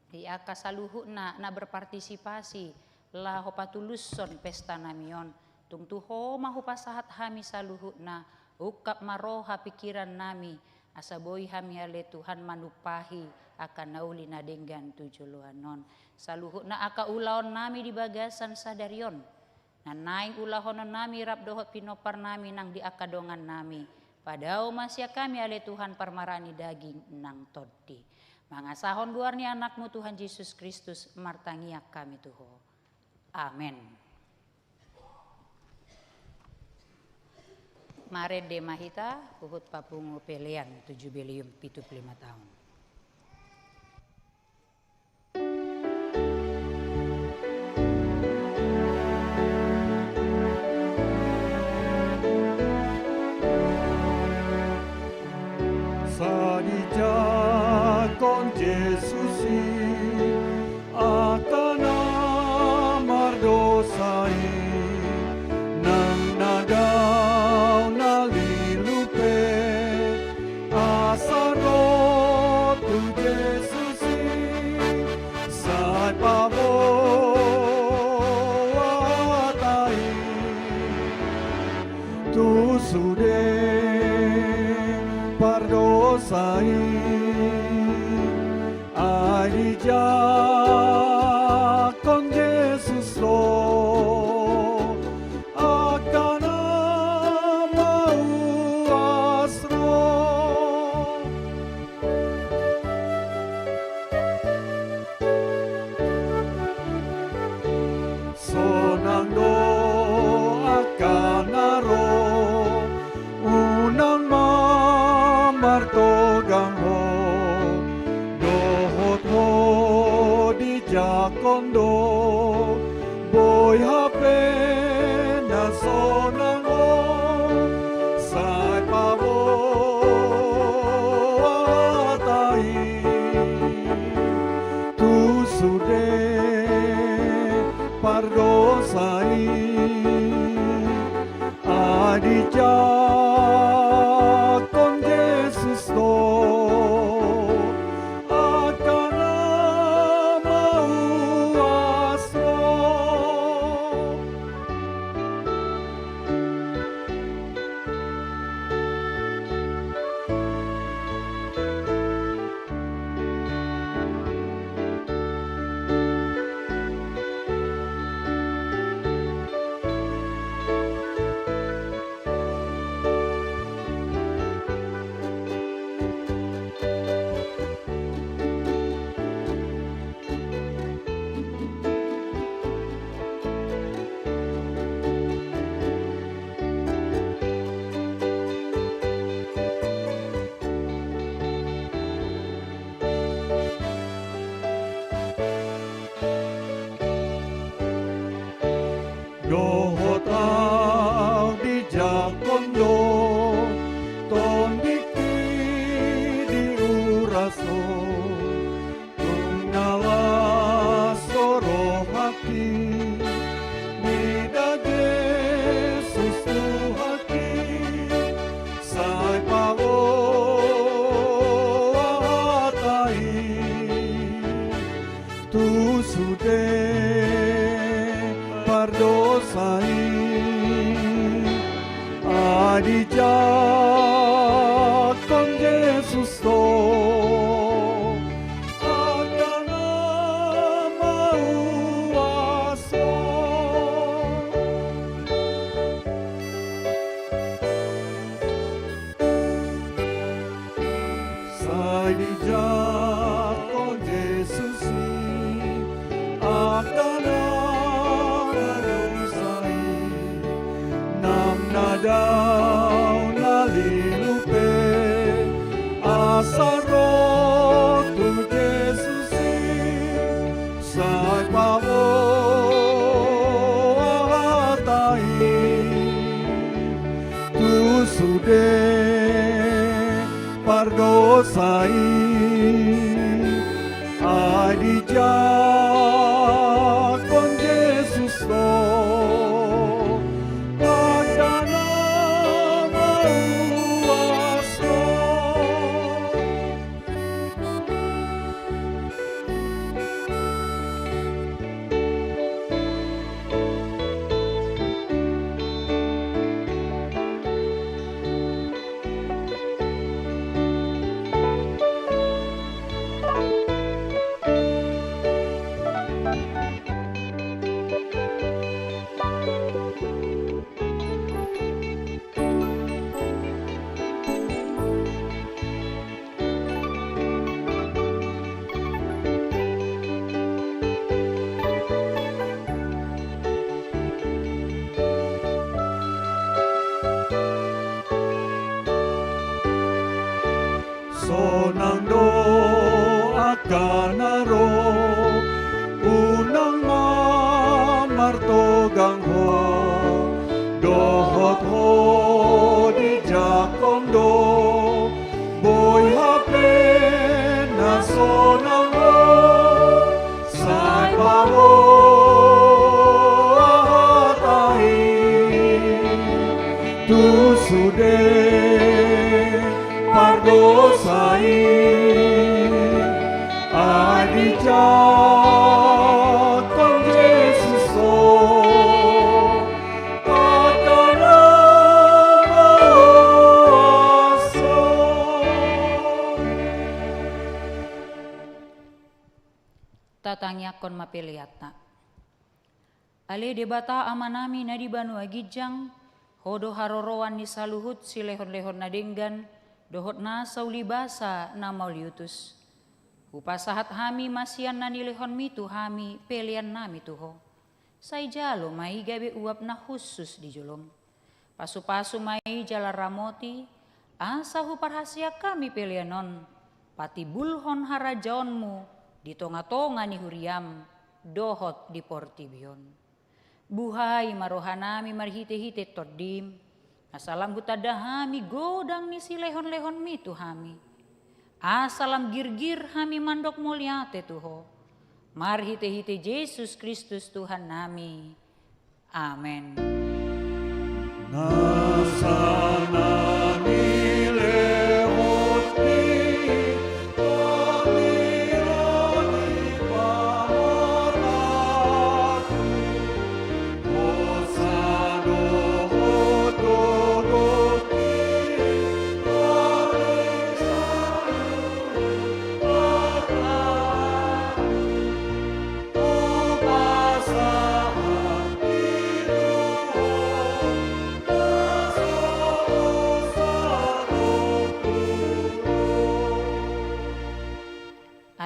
di angka saluhutna na berpartisipasi laho patulushon pestanami on, tung tu ho ma hupasahat hami saluhutna, ungkap ma roha pingkirannami, asa boi hami ale Tuhan manumpahi angka na uli na denggan tu joloan on. Saluhutna angka ulaonnami di bagasan sadari on, na naeng ulahononnami rap dohot pinomparnami nang di angka dongannami, padao ma sian hami ale Tuhan parmaraan ni daging nang tondi. Mangasahon goar ni Anakmu Tuhan Jesus Kristus martangiang hami tu ho. Amen. Marende ma hita huhut papungu pelean tu jubileum pitu pulu lima taon. Sai dijangkon Jesus i angka na mardosa i, nang na dao na lilu pe, asa ro tu Jesus i, sai paboa hata i tu sude pardosa i. Ai dijangkon Jesus do angka na mauas ro. Sonang do angka na ro, unang ma martogang ho, dohot ho dijangkon do, boi hape na sonang ho, sai paboa hata i tu sude pardosa i. Ai dijangkon Jesus do angka na mauas ro. dijangkon Jesus do angka na mauas on. Sai dijangkon Jesus i angka na mardosa i, nang na dao na lilu pe asa ro tu Jesus i. Sai paboa hata i tu sude pardosa i, ai dijangkon Jesus do angka na mauas on. Sonang do angka na ro, unang ma martogang ho, dohot ho dijangkon do, boi hape na sonang ho, sai paboa hata i tu sude pardosa i, ai dijangkon Jesus do angka na mauas on. Tatangiangkon ma peleanta. Ale Debata Amanami na di banua ginjang, Ho do haroroan ni saluhut silehonlehon na denggan dohot nasa ulibasa na mauliutus. Hupasahat hami ma sian na nilehonMi tu hami peleannami tu Ho. Sai jalo ma i gabe uap na hushus di jolom. Pasupasu ma i jala ramoti, asa huparhaseang hami pelean on patimbulhon harajaonMu di tongatonga ni huriaM dohot di portibi on. Buhai ma rohanami marhitehite TondiM, asa lam hutanda hami godang ni silehonlehonMi tu hami. Asa lam girgir hami mandok mauliate tu Ho. Marhitehite Jesus Kristus Tuhannami. Amen. Nasa na nilehonMi,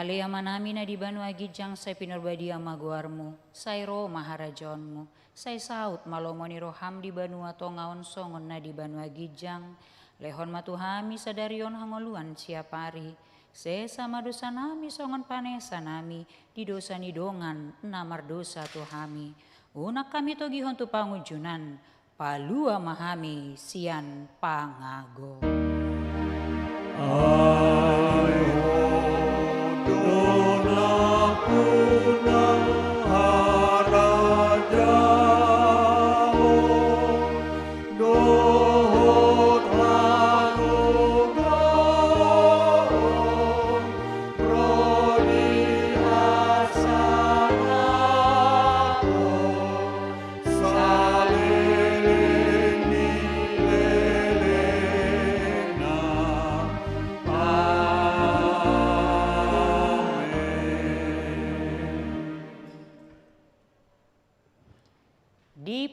Ale Amanami na di banua ginjang, sai pinarbadia ma goarMu, sai ro ma harajaonMu, sai saut ma lomo ni rohaM di banua tonga on songon na di banua ginjang. Lehon ma tu hami sadari on hangoluan siapari. Sesa ma dosanami songon panesanami di dosa ni dongan na mardosa tu hami. Unang hami togihon tu pangunjunan, palua ma hami sian pangago. Ai Ho do nampuna, harajaon dohot halomoan ro di hasangapon saleleng ni lelengmu.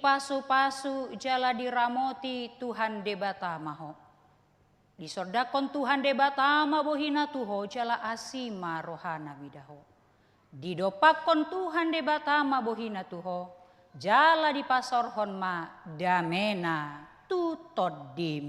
Dipasupasu jala diramoti Tuhan Debata ma ho. Disondangkon Tuhan Debata ma bohina tu ho jala asi ma rohana mida ho. Didompakkon Tuhan Debata ma bohina tu ho, jala dipasaorhon ma damena tu tondim.